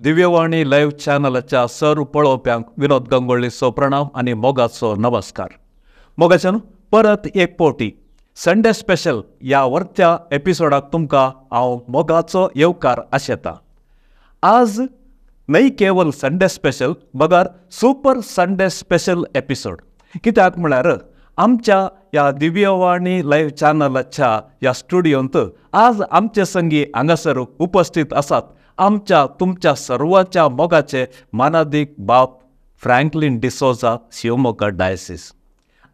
Divyavani live चॅनलाच्या सर्व पळोवप्यांक विनोद गंगोळीचो प्रणाम आनी मोगाचो नमस्कार. मोगाच्यान परत एक पावटी संडे स्पेशल ह्या वरत्या एपिसोडाक तुमकां हांव मोगाचो येवकार आशेता. आज न्हय केवल संडे स्पेशल बगर सुपर संडे स्पेशल एपिसोड, कित्याक म्हळ्यार आमच्या ह्या दिव्यवाणी लायव्ह चॅनलाच्या ह्या स्टुडियोंत आज आमचे संगी हांगासर उपस्थित आसात आमच्या तुमच्या सर्वांच्या मोगाचे मानादीक बाप फ्रँकलीन डिसोजा, शिवमोग्गा डायसीस.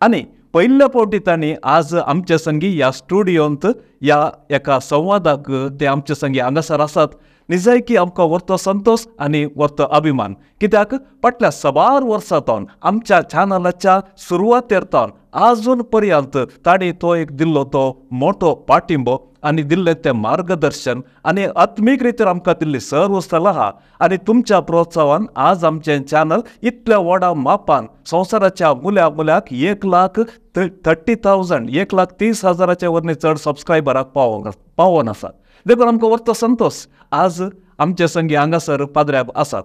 आनी पयल्या फावटी तांणी आज आमचे संगी ह्या स्टुडियोंत ह्या एका संवादाक ते आमचे संगी हांगासर आसात. निजायकी आमकां व्हरतो संतोश आनी व्हरतो अभिमान, कित्याक फाटल्या साबार वर्सां सावन आमच्या चॅनलाच्या सुरवातेर सावन आजून पर्यंत तांणी तो एक दिल्लो तो मोठो पाठिंबो आनी दिल्लें तें मार्गदर्शन आनी आत्मीक रितीर आमकां दिल्ली सर्व सलाहा आनी तुमच्या प्रोत्साहान आज आमचें चॅनल इतल्या व्हडा मापान संवसाराच्या मुल्या मुल्याक 1,30,000 1,30,000 वरनी चड सबस्क्रायबराक पावोन आसा. देखून आमकां व्हरतो संतोश आज आमचे संगी हांगासर पाद्र्याब आसात.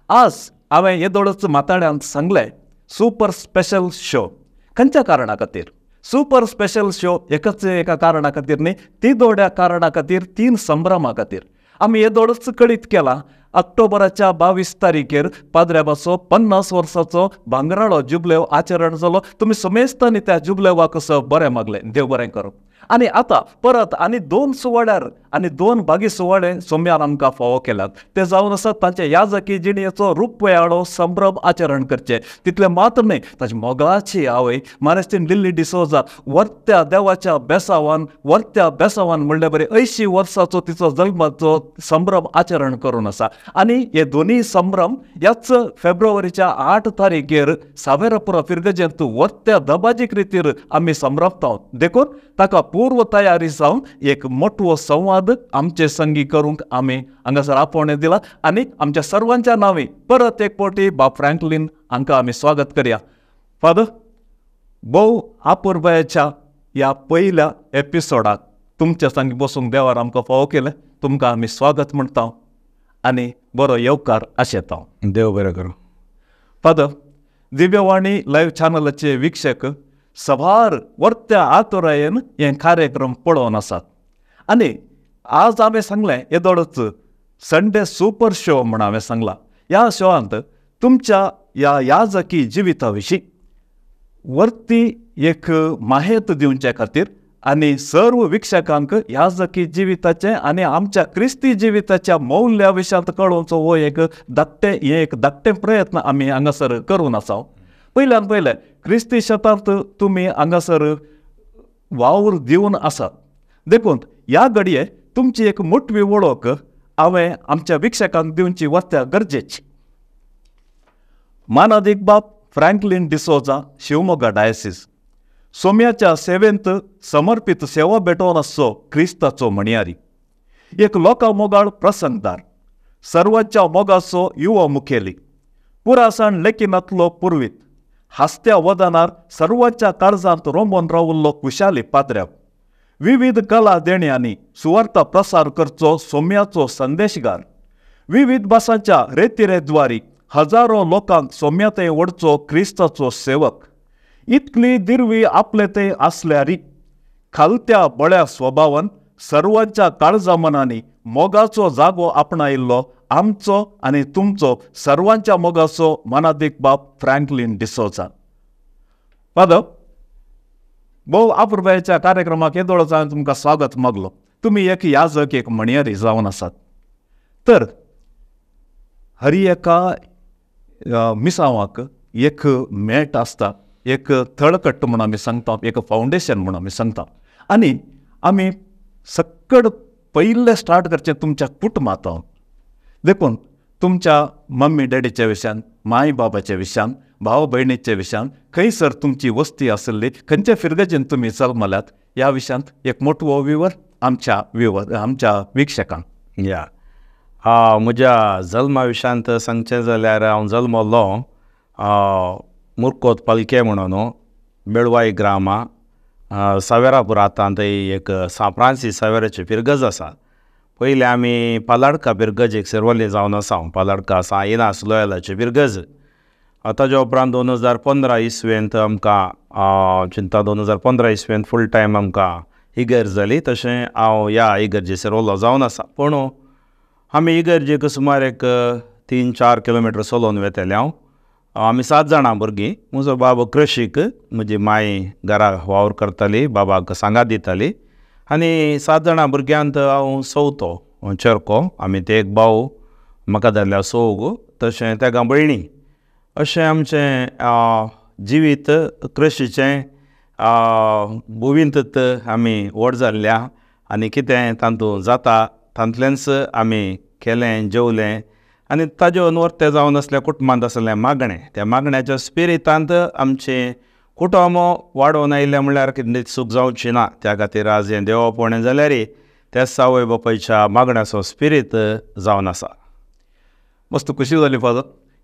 आज हांवें येदोळच माताड्यांत सांगलें सुपर स्पेशल शो खंयच्या कारणा खातीर? सुपर स्पेशल शो एकच एका कारणा खातीर न्ही, ती दोड्या कारणा खातीर, तीन संभ्रमा खातीर. आमी येदोळच कळीत केला ऑक्टोबराच्या 22 तारखेर पाद्र्याबाचो 50 वर्साचो भांगराळो जुबलेव आचरण जालो. तुमी समेस्तांनी त्या जुबलेवाक असो बरें मागलें, देव बरें करूं. आनी आतां परत आनी दोन सुवाळ्यार आनी दोन भागी सुवाळे सोम्यान आमकां फावो केल्यात, ते जावन आसा तांचे याजकी जिणेचो रुपयाळो संभ्रम आचरण करचें. तितलें मात्र न्हय, ताची मोगाची आवय मानेस्तीन लिल्ली डिसोजा वर्त्या देवाच्या बेसावान, वर्त्या बेसावान म्हणल्यार बरें 80 वर्साचो तिचो जल्माचो संभ्रम आचरण करून आसा. आनी हे दोनूय संभ्रम ह्याच फेब्रुवारीच्या 8 तारखेर सावेरापुरा फिरगजेंत वर्त्या दबाजीक रितीर आमी संभ्रमता. देखून ताका पूर्व तयारी जावन एक मोटवो संवाद आमचे संगी करूंक आमी हांगासर आपोवणें दिलां. आनी आमच्या सर्वांच्या नांवी परत एक फावटी बाप फ्रँकलीन हांकां आमी स्वागत करया. फादर, भोव आपुरबायेच्या ह्या पयल्या एपिसोडाक तुमच्या संगी बसूंक देवार आमकां फावो केलें, तुमकां आमी स्वागत म्हणटा आनी बरो येवकार आशेता. देव बरें करूं. फादर, दिव्यवाणी लायव्ह चॅनलाचे वीक्षक सवार वर्त्या आतुरायेन हे कार्यक्रम पळोवन आसात. आनी आज हांवें सांगलें येदोळच संडे सुपर शो म्हण हांवें सांगलां. ह्या शोआंत तुमच्या ह्या याजकी जिविता विशीं वर्ती एक माहेत दिवचे खातीर आनी सर्व वीक्षकांक याजकी जिविताचें आनी आमच्या क्रिस्ती जिविताच्या मौल्या विशयांत कळोवचो हो एक धाकटें हे एक धाकटें प्रयत्न आमी हांगासर करून आसा. पयल्यान पयलें क्रिस्ती शेतांत तुमी हांगासर वावर दिवन आसात, देखून ह्या घडये तुमची एक मोटवी वळख हांवें आमच्या वीक्षकांक दिवची वत्या गरजेची. मानादीक बाप फ्रँकलीन डिसोजा, शिवमोग्गा डायसीस, सोम्याच्या सेवेंत समर्पीत सेवा भेटोवन आसचो क्रिस्ताचो म्हणयारी, एक लोकां मोगाळ प्रसंगदार, सर्वांच्या मोगाचो युवा मुखेली, पुरासाण लेखिनातलो पुर्वीत, हासत्या वदनार सर्वांच्या काळजांत रोमोन रावल्लो कुशाली पाद्र्याब, विविध कला देण्यांनी सुवार्ता प्रसार करचो सोम्याचो संदेशगार, विविध भासांच्या रेतिरेद्वारी हजारो लोकांक सोम्याथंय ओडचो क्रिस्ताचो सेवक, इतली दिरवी आपले थंय आसल्यारी खालत्या बळ्या स्वभावान सर्वांच्या काळजा मनांनी मोगाचो जागो आपणायिल्लो आमचो आनी तुमचो सर्वांच्या मोगाचो मनादीक बाप फ्रँकलीन डिसोजा. फादर, भोव आपुरबायेच्या कार्यक्रमाक येदोळच हांवें तुमकां स्वागत मागलो. तुमी एक याजक, एक म्हणयारी जावन आसात, तर हरी एका मिसांवाक एक मेट आसता, एक थळकट्ट म्हूण आमी सांगता, एक फावंडेशन म्हूण आमी सांगता. आनी आमी सक्कड पयलें स्टार्ट करचें तुमच्या कुटुंबांत. देखून तुमच्या मम्मी डॅडीच्या विशयान, माय बाबाच्या विशयान, भाव भयणीच्या विशयान, खंयसर तुमची वस्ती आसली, खंयच्या फिरगजेन तुमी जल्मल्यात ह्या विशयांत एक मोटवो विवर आमच्या आमच्या वीक्षकांक. या म्हज्या जल्मा विशयांत सांगचें जाल्यार हांव जल्मल्लो मुरकोत पालके म्हणून बेळवाई ग्रामा सावेरापुरा आतां थंय एक सांत फ्रांसीस सावेराची फिरगज आसा. पयलें आमी पालाडका बिरगजेक सेरवली जावन आसा. हांव पालाडका आसा इनास लोयलाची बिरगज. ताज्या उपरांत 2015 इसवेंत आमकां चिंता 2015 इसवेंत फूल टायम आमकां इगर्ज जाली. तशें हांव ह्या इगर्जे सेरवलो जावन आसा. पूण आमी इगर्जेक सुमार एक 3-4 किलोमिटर चलोवन वेताले. हांव आमी 7 जाणां भुरगीं. म्हजो बाबा कृशीक, म्हजी माय घरा वावर करताली, बाबाक सांगात दिताली आनी 7 जाणां भुरग्यांत हांव चवथो चेरको. आमी ते एक भाव, म्हाका धरल्यार चौग, तशें तेगा भयणी. अशें आमचें जिवीत कृशीचें भुवींतच आमी व्हड जाल्ल्या आनी कितें तातूंत जाता तातूंतल्यानच आमी केलें जेवलें आनी ताज्यो नोर्ते जावन आसल्या कुटुंबांत आसलें मागणें, त्या मागण्याच्या स्पिरितांत आमचें कुटुंब वाडोवन आयलें म्हणल्यार कितली चूक जावची ना. त्या खातीर आज हें देवापण जाल्यार त्या आवय बापायच्या मागण्याचो स्पिरीत जावन आसा. मस्त खुशी जाली फादर,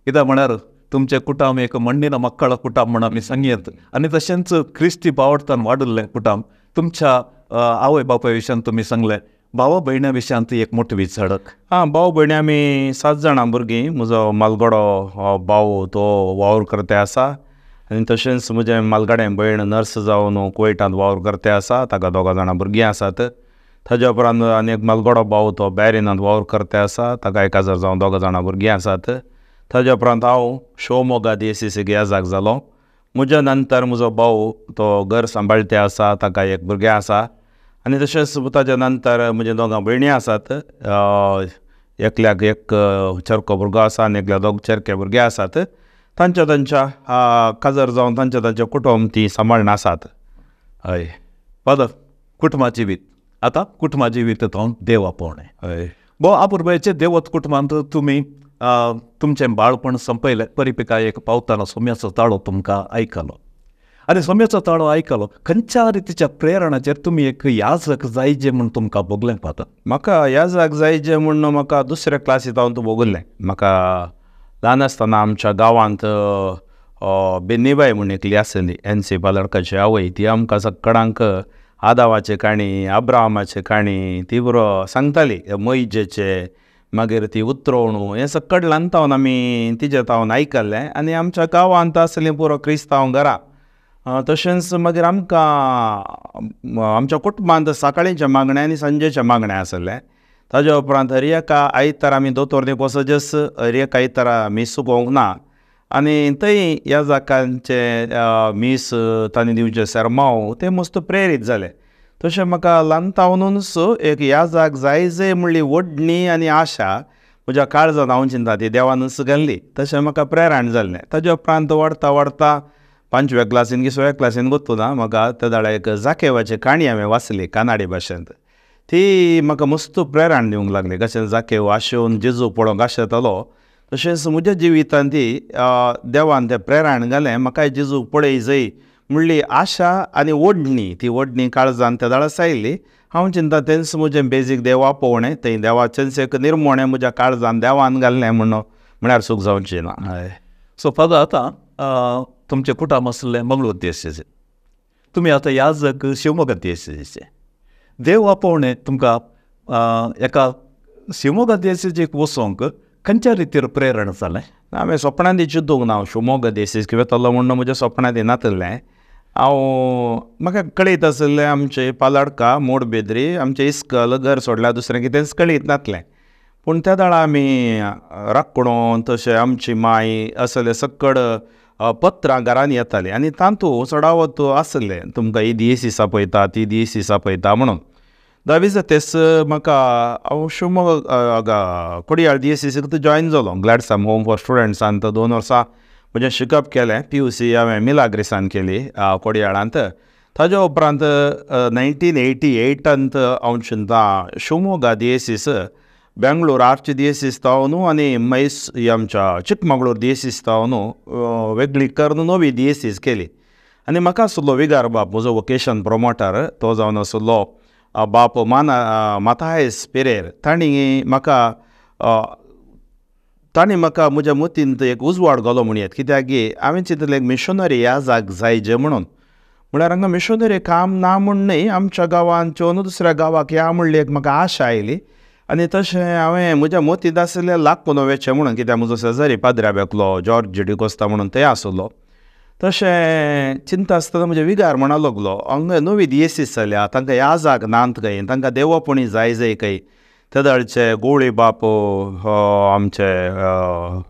कित्याक म्हळ्यार तुमचें कुटुंब एक मण्णीन मक्कळ कुटुंब म्हण आमी सांगयत आनी तशेंच क्रिस्ती बावडतान वाडिल्लें कुटुंब. तुमच्या आवय बापाय विशयान तुमी सांगलें, भावा भयण्या विशयांत एक मोठी विचारक. आं, भाव भयणी आमी 7 जाणां भुरगीं. म्हजो मालगडो भाव तो वावर करते आसा आनी तशेंच म्हजें मालगाडें भयण नर्स जावन कुवैटांत वावर करते आसा, ताका 2 जाणां भुरगीं आसात. ताज्या उपरांत आनी एक मालगडो भाव तो बॅरिनांत वावर करते आसा, ताका 1000 जावन 2 जाणां भुरगीं आसात. ताज्या उपरांत हांव शिवमोगा डीएसीसीक याजाक जालो. म्हज्या नंतर म्हजो भाव तो घर सांबाळते आसा, ताका एक भुरगें आसा आनी तशेंच ताज्या नंतर म्हज्या 2 भयणी आसात. एकल्याक एक चेरको भुरगो आसा आनी एकल्याक 2 चेरके भुरगे आसात. तांच्या तांच्या काजर जावन तांच्या तांच्या कुटुंब ती सांबाळून आसात. हय फादर, कुटुंबा जिवीत आतां कुटुंबा जिवीत जावन देव आपोवणें. हय, भोव आपुरबायेचे देवत कुटुंबांत तुमी तुमचें बाळपण संपयलें. परिपिका एक पावताना सोम्याचो ताळो तुमकां आयकलो आनी सोम्याचो ताळो आयकलो, खंयच्या रितीच्या प्रेरणाचेर तुमी एक याजक जायजे म्हूण तुमकां भोगलें फादर? म्हाका याजक जायजे म्हूण म्हाका दुसऱ्या क्लासींत हांव भोगल्लें. म्हाका ल्हान आसतना आमच्या गांवांत बेन्नीबाय म्हूण एकली आसली, एन सी पालडकाची आवय. ती आमकां सगळ्यांक आदावाचे काणी, अब्राहमाचे काणी ती बरो सांगताली, मोइजेचे, मागीर ती उतरोवणू, हें सगळें ल्हान तावन आमी तिजे तावन आयकल्लें आनी आमच्या गांवांत आसलीं पुरो क्रिस्तांव घरां. तशेंच मागीर आमकां आमच्या कुटुंबांत सकाळींचें मागणें आनी सांजेचें मागणें आसलें. ताज्या उपरांत हर एका आयतारा आमी दोतोर वचजस हर एका आयतारा मीस चुकोवंक ना आनी थंय ह्या जाकांचें मीस तांणी दिवचें सेरमांव तें मस्त प्रेरीत जालें. तशें म्हाका ल्हान तावनूच एक याजाक जाय जाय म्हणली ओडणी आनी आशा म्हज्या काळजान हांव चिंता ती देवानूच घाल्ली. तशें म्हाका प्रेरण जाल्लें. ताज्या उपरांत वाडता वाडता 5व्या क्लासीन की 6व्या क्लासीन गोत्तू ना म्हाका त्या दाडा एक जाकेवाची काणी हांवें वाचली कानाडी भाशेंत. ती म्हाका मस्त प्रेरण दिवंक लागली. कशें जाकेव आशेवन जेजू पळोवंक आशेतालो तशेंच म्हज्या जिवितांत ती देवान तें प्रेरण घालें, म्हाका जेजू पळय जय म्हणली आशा आनी ओडणी, ती ओडणी काळजान त्या दाळा आयली. हांव चिंता तेंच म्हजें बेजीक देवा पळोवणें, थंय देवाचेंच एक निर्मोणें म्हज्या काळजान देवान घाल्लें म्हूण म्हळ्यार चूक जावची ना. हय. सो फादर, आतां तुमचें कुटुंब आसलें मंगळूर देशाचें, तुमी आतां याजक शिवमोगा देशाचें. देव आपोवणें तुमकां एका शिवमोगा देशाचेक वचोंक खंयच्या रितीर प्रेरण जालें? हांवें सपनांत चिंतूंक ना हांव शिवमोगा देसीक वतलो म्हूण म्हज्या सपनांत नातलें. हांव म्हाका कळयत आसलें आमचें पालाडका मोडबेद्री आमचें इस्कल घर सोडल्यार दुसरें कितेंच कळयत नातलें. पूण त्या दाळा आमी राखणो तशें आमची माय असले सक्कड पत्रां घरान येतालीं आनी तातूंत चडावत आसलें तुमकां ही दियेसीस आपयता ती दियेसीस आपयता म्हणून. दावीज तेच म्हाका हांव शिवमोगा कोडियाळ दियेसीसीक जॉयन जालो. ग्लॅडसम होम फॉर स्टुडंट्सान 2 वर्सां म्हजें शिकप केलें. PUC हांवें मिलाग्रिसान केली कोडियाळांत. ताज्या उपरांत 1988 हांव चिंता शिवमोगा दियेसीस बेंगलोर आर्च दियेसीस तावन आनी मैस आमच्या चिकमगळूर दियेसीस तावन वेगळी करून नवी दियेसीस केली. आनी म्हाका आसलो विगार बाब म्हजो वोकेशन प्रोमोटर, तो जावन आसलो बाप माना माथायस पेरेर. तांणी म्हाका म्हज्या मतींत एक उजवाड घालो म्हणयेत, कित्याक हांवें चिंतलें एक मिशनरी ह्या जाग जायजे म्हणून. म्हळ्यार हांगा मिशनरी काम ना म्हूण न्हय, आमच्या गांवांत चोवन दुसऱ्या गांवाक या म्हणली एक म्हाका आशा आयली आनी तशें हांवें म्हज्या मोतींत आशिल्लें लाकुनो वेचें म्हणून, कित्याक म्हजो शेजारी पाद्र्या बेकलो जॉर्ज डिकोस्ता म्हणून थंय आसलो. तशें चिंता आसतना म्हजे विगार म्हणा लागलो, हांगा नवी दियेसीस जाल्या, तांकां याजाक नात खंय, तांकां देवपणी जाय जाय खंय. तेदळचे गोवळी बाप आमचे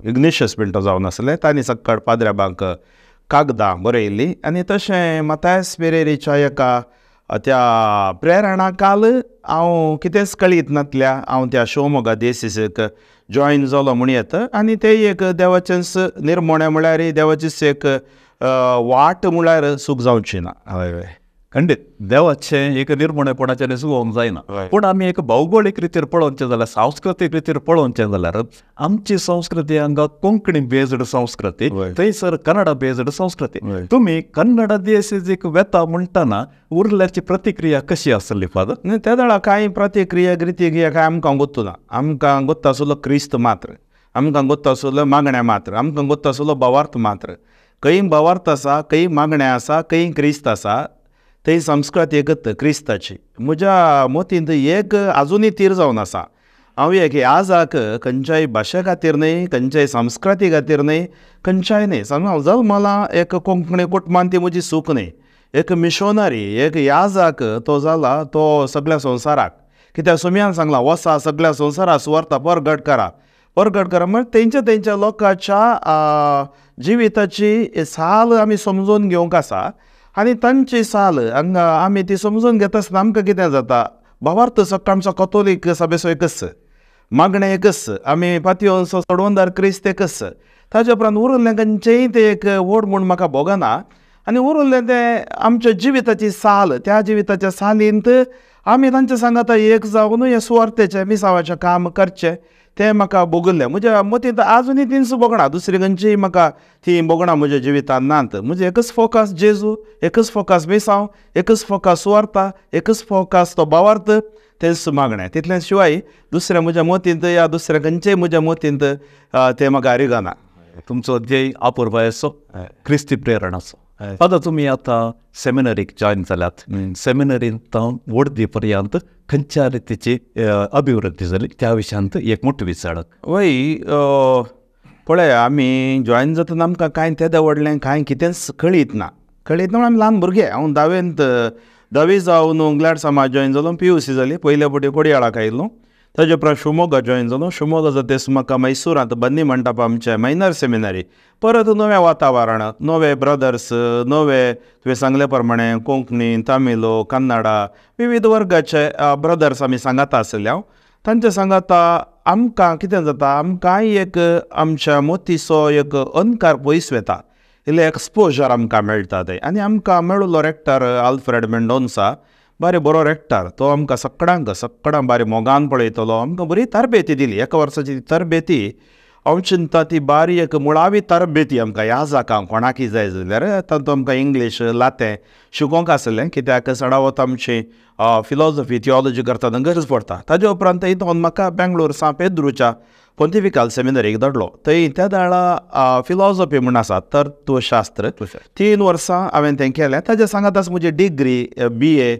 इग्नेशियस पिंटो जावन आसले, तांणी सक्कड पाद्र्याबांक कागदां बरयल्लीं. आनी तशें मतायस पेरेरीच्या एका त्या प्रेरणा काल हांव कितेंच कळीत नातल्या हांव त्या शिवमोगा दियेसीक जॉयन जालो म्हूण येता. आनी तें एक देवाचेंच निर्मोणें म्हळ्यार देवाचीच एक वाट म्हळ्यार चूक जावची ना. हय हय, खंडीत देवाचें एक निर्मणेपणाचें चुकोवंक जायना. पूण आमी एक भौगोळीक रितीर पळोवचें जाल्यार, सांस्कृतीक रितीर पळोवचें जाल्यार आमची संस्कृती हांगा कोंकणी बेज्ड संस्कृती, थंयसर कन्नडा बेज्ड संस्कृती. तुमी कन्नडा दियेसीक वेता म्हणटना उरल्याची प्रतिक्रिया कशी आसली फादर? न्ही, त्या वेळार कांय प्रतिक्रिया ग्रितिक्रिया कांय आमकां गोत्तू ना. आमकां गोत्ता आसलो क्रिस्त मात्र, आमकां गोत्ता आसलो मागणें मात्र, आमकां गोत्ता आसलो भावार्थ मात्र. खंय भावार्थ आसा, खंय मागणें आसा, खंय क्रिस्त आसा, थंय संस्कृती एकत क्रिस्ताची. म्हज्या मतींत एक आजुनूय तीर जावन आसा, हांव एक आजाक खंयच्याय भाशे खातीर न्हय, खंयच्याय संस्कृती खातीर न्हय, खंयच्याय न्हय, समज हांव जल्मलां एक कोंकणी कुटुंबान, ती म्हजी चूक न्हय. एक मिशनरी, एक याजाक तो जाला तो सगळ्या संवसाराक, कित्याक सुमयान सांगलां वसा सगळ्या संवसाराक सुवार्ता परगट करा. परगट करा म्हळ्यार तेंच्या तेंच्या लोकांच्या जिविताची साल आमी समजून घेवंक आसा. आनी तांची साल हांगा आमी ती समजून घेता आसतना आमकां कितें जाता, भावार्थ सगळो आमचो कतोलीक सभेचो एकच, मागणें एकच, आमी पातयेवन सोडवणदार क्रिस्त एकच. ताजे उपरांत उरलें खंयचेंय तें एक व्हड म्हूण म्हाका भोगना. आनी उरलें तें आमच्या जिविताची साल, त्या जिविताच्या सालींत आमी तांच्या सांगाता एक जावन हें सुवार्थेचें मिसावाचें काम करचें तें म्हाका भोगल्लें. म्हज्या मतींत आजुनूय तींच भोगणां, दुसरी खंयचीय म्हाका ती भोगणां म्हज्या जिवितांत नात. म्हजें एकच फोकस जेजू, एकच फोकस मिसांव, एकच फोकस सुवार्ता, एकच फोकस तो भावार्थ, तेंच मागणें. तितलें शिवाय दुसऱ्या म्हज्या मतींत या दुसऱ्या खंयचेय म्हज्या मतींत तें म्हाका रिगना. तुमचो ध्येय आपुरबायेचो, क्रिस्ती प्रेरणाचो. आतां तुमी आतां सेमिनरीक जॉयन जाल्यात, सेमिनरींत वडदी पर्यंत खंयच्या रितीची अभिवृद्धी जाली त्या विशयांत एक मोठी विचारक. वय पळय, आमी जॉयन जातना आमकां कांय तेदें व्हडलें कांय कितेंच कळीत ना. कळीत ना आमी ल्हान भुरगे. हांव धावेंत धावी जावन ग्लॅड समाज जॉयन जालो, PUC जाली, पयले फावटी कोडयाळाक आयलो. ताजे उपरांत शिवमोगा जॉयन जालो. शिवमोगा जातेच म्हाका मैसूरांत बन्नी मंडप आमचें मायनर सेमिनरी, परत नवें वातावरण, नवे ब्रदर्स, नवे तुवें सांगले प्रमाणे कोंकणी, तमीळ, कन्नडा विविध वर्गाचे ब्रदर्स आमी सांगाता आसले. हांव तांचे सांगाता आमकां कितें जाता, आमकांय एक आमच्या मोतीचो एक अणकार पयस वता, इल्लें एक्सपोजर आमकां मेळटा तें. आनी आमकां मेळिल्लो रेक्टर आल्फ्रेड मेंडोन्सा बारे बरो रेक्टर, तो आमकां सगळ्यांक सगळ्यांक बारी मोगान पळयतलो. आमकां बरी तरबेती दिली, एका वर्साची तरबेती. हांव चिंता ती बारी एक मुळावी तरबेती आमकां ह्या जाकां कोणाकय जाय जाल्यार. तातूंत आमकां इंग्लीश लातें शिकोवंक आसलें, कित्याक चडावत आमची फिलॉजॉफी थियोलॉजी करतना गरज पडटा. ताजे उपरांत थंय म्हाका बेंगलोर सां पेद्रूच्या पोंतिफिकल सेमिनरीक धाडलो. थंय त्या वेळा फिलॉजॉफी म्हूण आसा, तत्वशास्त्र, 3 वर्सां हांवें तें केलें. ताज्या सांगाताच म्हजी डिग्री BA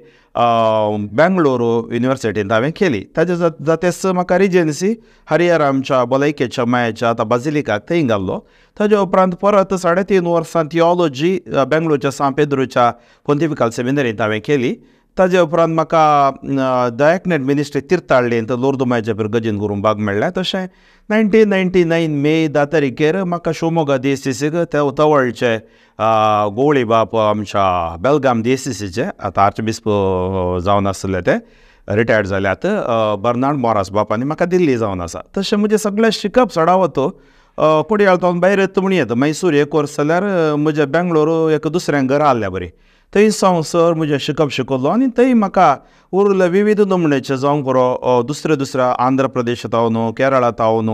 Bengaluru युनिवर्सिटींत हांवें केली. ताज्या जातेच म्हाका रिजन्सी हरिहर आमच्या भलायकेच्या मायाच्या आतां बाजिलिकाक थंय घाल्लो. ताज्या उपरांत परत 3.5 वर्सां थियोलॉजी बेंगलोरच्या सां पेद्रूच्या पोंतिफिकल सेमिनरींत हांवें केली. ताजे उपरांत म्हाका दयाकनेट मिनिस्ट्री तीर्थाळ्ळींत लोर्दू मायच्या पिरगजीन करूंक भाग मेळ्ळें. तशें 1999 मे 10 तारखेर म्हाका शिवमोगा DSCC तवळचे गोवळी बाप आमच्या बेलगाम DSCCचे आतां आर्चबिस्प जावन आसले, ते रिटायर्ड जाल्यात, बर्नार्ड मोरास बापांनी म्हाका दिल्ली जावन आसा. तशें म्हजें सगळें शिकप चडावत कोडयाळ तावन भायर येता म्हण येता. मैसूर एक वर्स जाल्यार म्हजें बेंगलोर एक दुसऱ्यां घरा आहल्या बरी, थंय सावन सर म्हजें शिकप शिकयलो. आनी थंय म्हाका उरले विविध नमुन्याचे जावं पुरो, दुसऱ्या दुसऱ्या आंध्र प्रदेश तावन, केरळा तावन,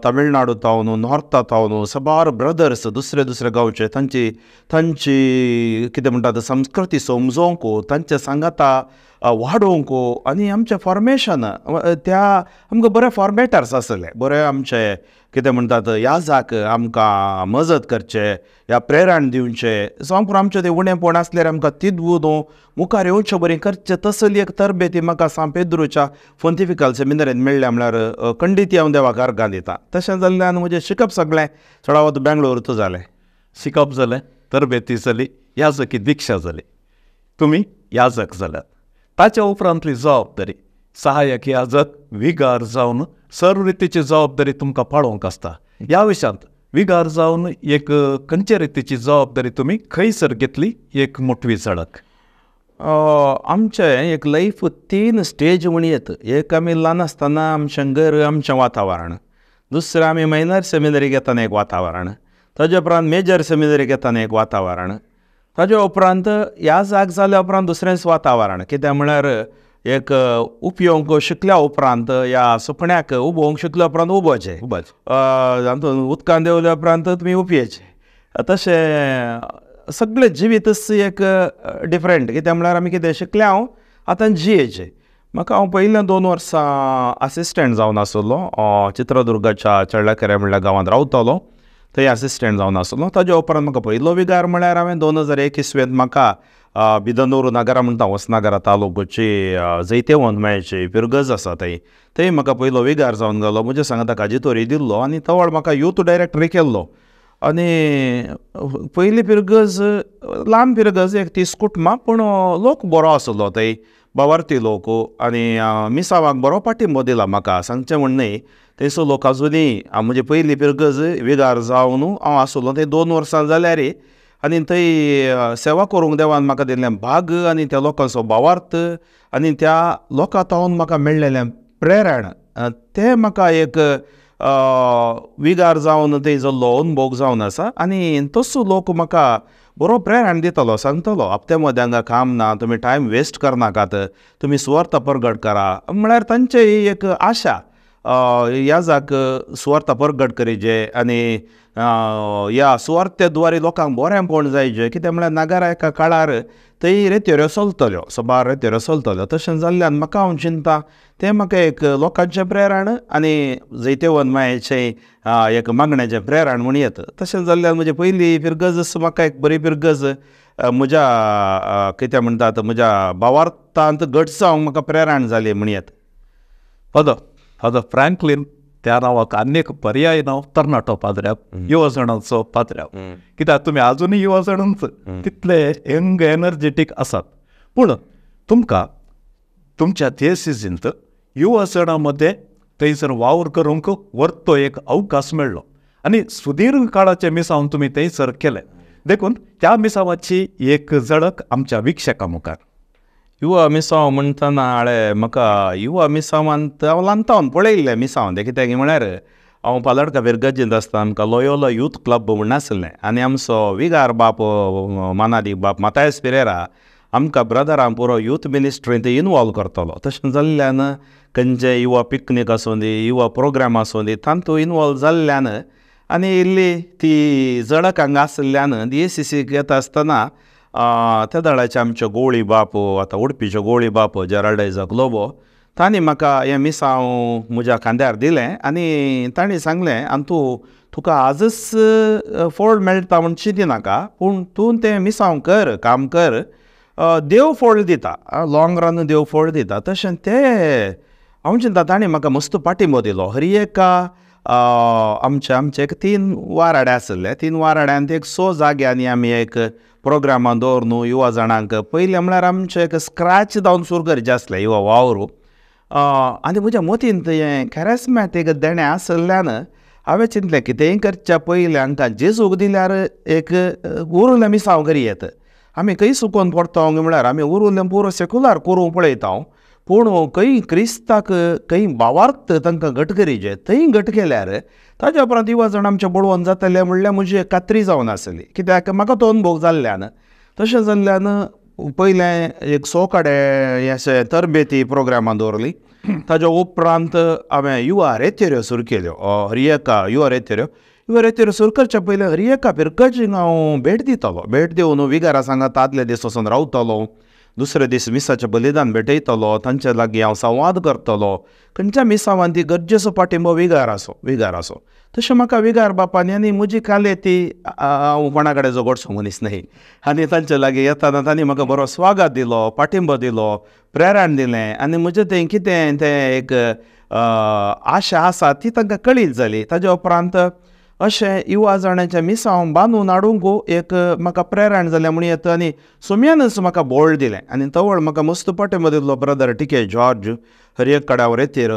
तमिळनाडू तावन, नॉर्था तावन सबार ब्रदर्स दुसरे दुसरे गांवचे, तांची तांची कितें म्हणटा संस्कृती समजोवंक, तांचे सांगाता वाडोवंक आनी आमचें फॉर्मेशन त्या आमकां बरे फॉर्मेटर्स आसले, बरे आमचे कितें म्हणटात याजाक आमकां मजत करचें ह्या प्रेरण दिवचें जावं पुरो आमचें तें उणेपण आसल्यार आमकां तिदवून मुखार येवचें बरें करचें तसली एक तरबेती म्हाका सांत पेद्रूच्या पोंतिफिकल सेमिनरींत मेळ्ळ्या म्हळ्यार खंडीत हांव देवाक अर्गां दिता. तशें जाल्ल्यान म्हजें शिकप सगळें चडावत बेंगलोरूच जालें. शिकप जालें, तरबेती जाली, याजकी दिक्षा जाली, तुमी याजक जाल्यात. ताच्या उपरांतली जबाबदारी सहाय्यक याजक विगार जावन सर्व रितीची जबाबदारी तुमकां पाळोवंक आसता. ह्या विशयांत विगार जावन एक खंयचे रितीची जबाबदारी तुमी खंयसर घेतली, एक मोटवी झडक. आमचें एक लायफ 3 स्टेज म्हण येत. एक आमी ल्हान आसतना आमचें घर आमचें वातावरण, दुसरें आमी मायनर सेमिनरीक येतना एक वातावरण, ताजे उपरांत मेजर सेमिनरीक येतना एक वातावरण, ताजे उपरांत ह्या जाग जाल्या उपरांत दुसरेंच वातावरण. कित्याक म्हळ्यार एक उपयोग शिकल्या उपरांत ह्या सुकण्याक उबोवंक शिकल्या उपरांत उबोवचें, तातूंत उदकान देंवल्या उपरांत तुमी उपयेचें. तशें सगळें जिवीतच एक डिफरंट. कित्याक म्हळ्यार आमी कितें शिकलें हांव आतां जियेचें. म्हाका हांव पयलीं 2 वर्सां असिस्टंट जावन आसलो, चित्रदुर्गाच्या चेडलाकेरे म्हणल्या गांवांत रावतालो, थंय असिस्टंट जावन आसलो. ताज्या उपरांत म्हाका पयलो विगार म्हळ्यार हांवें 2001 इस्वेंत म्हाका बिदनूर नगरा म्हणटा होसनगरा तालुकोची जैतेवंत मेळची पिरगज आसा थंय, थंय म्हाका पयलो विगार जावन गेलो. म्हज्या सांगाता काजितोरी दिल्लो आनी तवळ म्हाका यूथ डायरेक्टर केल्लो. आनी पयली पिरगज ल्हान पिरगज एक 30 कुटुंबां, पूण लोक बरो आसलो थंय, बावार्थी लोक आनी मिसावाक बरो पाठिंबो दिला म्हाका, सांगचें म्हण न्हय. थंयसर लोक आजुनूय म्हजी पयली पिरगज विगार जावन हांव आसलो थंय 2 वर्सां जाल्यार, आनी थंय सेवा करूंक देवान म्हाका दिल्लें भाग आनी त्या लोकांचो भावार्थ आनी त्या लोकां तावन म्हाका मेळ्ळेलें प्रेरण तें म्हाका एक विगार जावन थंय जाल्लो अनुभोग जावन आसा. आनी तसो लोक म्हाका बरो प्रेरण दितालो, सांगतालो हप्ते मदें हांगा काम ना, तुमी टायम वेस्ट करनाकात, तुमी सुवार्थ परगट करा. म्हळ्यार तांची एक आशा ह्या जाक सुवार्थ परगट करीजे आनी ह्या सुवार्थे द्वारे लोकांक बरेंपण जायजें. कित्याक म्हळ्यार नागरा एका काळार थंय रेत्योऱ्यो चलतल्यो, सबार रेत्योऱ्यो चलतल्यो. तशें जाल्ल्यान म्हाका हांव चिंता तें म्हाका एक लोकांचें प्रेरण आनी जैतेवंत मायेचें एक मागण्याचें प्रेरण म्हण येता. तशें जाल्ल्यान म्हजी पयली फिरगज म्हाका एक बरी फिरगज म्हज्या कितें म्हणटात म्हज्या भावार्थांत घट जावंक म्हाका प्रेरण जाली म्हण येता. फादर फ्रँकलीन त्या नांवाक आनी एक पर्याय नांव तरणाटो पाद्र्याव, युवजणांचो पाद्र्याव. कित्याक तुमी आजुनूय युवजणूच तितले यंग एनर्जेटीक आसात. पूण तुमकां तुमच्या थिएसिसींत युवजणां मदें थंयसर वावर करूंक वर्तो एक अवकाश मेळ्ळो आनी सुदीर्घ काळाचें मिसांव तुमी थंयसर केलें, देखून त्या मिसांवाची एक झळक आमच्या विक्षकां मुखार. युवा मिसांव म्हणटना हांवें म्हाका युवा मिसांवांत हांव ल्हानतावन पळयल्लें मिसांव तें. कित्याक म्हळ्यार हांव पालडका फिरगर्जेंत आसतना आमकां लोयोला यूथ क्लब म्हूण आसलें आनी आमचो विगार बाप मानादीक बाप मातायस पिरेरा आमकां ब्रदरांक पुरो यूथ मिनिस्ट्रींत इनवॉल्व करतलो. तशें जाल्ल्यान खंयचे युवा पिकनीक आसूं दी, युवा प्रोग्राम आसूं दी, तातूंत इनवॉल्व जाल्ल्यान आनी इल्ली ती झळक हांगा आशिल्ल्यान डीएसीसीक येता आसतना त्या दळाचे आमचे गोळी बाप, आतां उडपीचे गोळी बाप जेराल्ड आयझक लोबो, तांणी म्हाका हें मिसांव म्हज्या खांद्यार दिलें आनी तांणी सांगलें आनी तूं तुका आजच फोड मेळटा म्हूण चिंतिनाका, पूण तूं तें मिसांव कर, काम कर, देव फोड दिता, लॉंग रन देव फोड दिता. तशें तें हांव चिंता तांणी म्हाका मस्त पाठिंबो दिलो. हर एका आमचे आमचे एक 3 वाराडे आसले, 3 वाराड्यांत एक 6 जाग्यांनी आमी एक प्रोग्रामां दवर न्हू युवा जाणांक. पयलें म्हळ्यार आमचें एक स्क्रॅच जावन सुरू करचें आसलें युवा वावर. आनी म्हज्या मतींत हें कॅरेस्मॅटीक देणें आशिल्ल्यान हांवें चिंतलें कितेंय करच्या पयलें हांकां जेजूक दिल्यार एक उरुल्लें मिसांव करी येत. आमी खंय सुकोवन पडटा म्हळ्यार आमी उरुल्लें पुरो सेकुलार करूंक पळयता, पूण खंय क्रिस्ताक खंय भावार्थ तांकां घट करीचे, थंय घट केल्यार ताज्या उपरांत युवा जाण आमचें बळवंत जातलें म्हणल्यार म्हजी खात्री जावन आसली. कित्याक म्हाका तो अनुभव जाल्ल्यान. तशें जाल्ल्यान पयलें एक 100 कडेन अशें तरबेती प्रोग्रामां दवरली. ताज्या उपरांत हांवें युवा रेतेऱ्यो सुरू केल्यो, हर एका युवा रेतेऱ्यो. युवा रेतेऱ्यो सुरू करच्या पयलीं हर एका फिरगर्जीक हांव भेट दितालो. भेट दिवन विगारा सांगात आदले दीस वचून रावतालो, दुसरे दीस मिसाचें बलिदान भेटयतलो, तांचे लागीं हांव संवाद करतलो. खंयच्या मिसावान ती गरजेचो पाठिंबो विगार आसो. तशें म्हाका विगार बापानी आनी म्हजी काले ती हांव कोणा कडेन झगडचो मनीस न्हय आनी तांचे लागीं येताना तांणी म्हाका बरो स्वागत दिलो, पाठिंबो दिलो, प्रेरण दिलें आनी म्हजें तें कितें तें एक आशा आसा ती तांकां कळीत जाली. ताजे उपरांत अशें युवा जाणांचें मिसांव बांदून हाडूंक एक म्हाका प्रेरण जालें म्हूण येता आनी सोम्यानच म्हाका बोळ दिलें आनी तवळ म्हाका मस्त पाठिंबो दिल्लो ब्रदर टिके जॉर्ज हर एक कडेन हांव रेतीर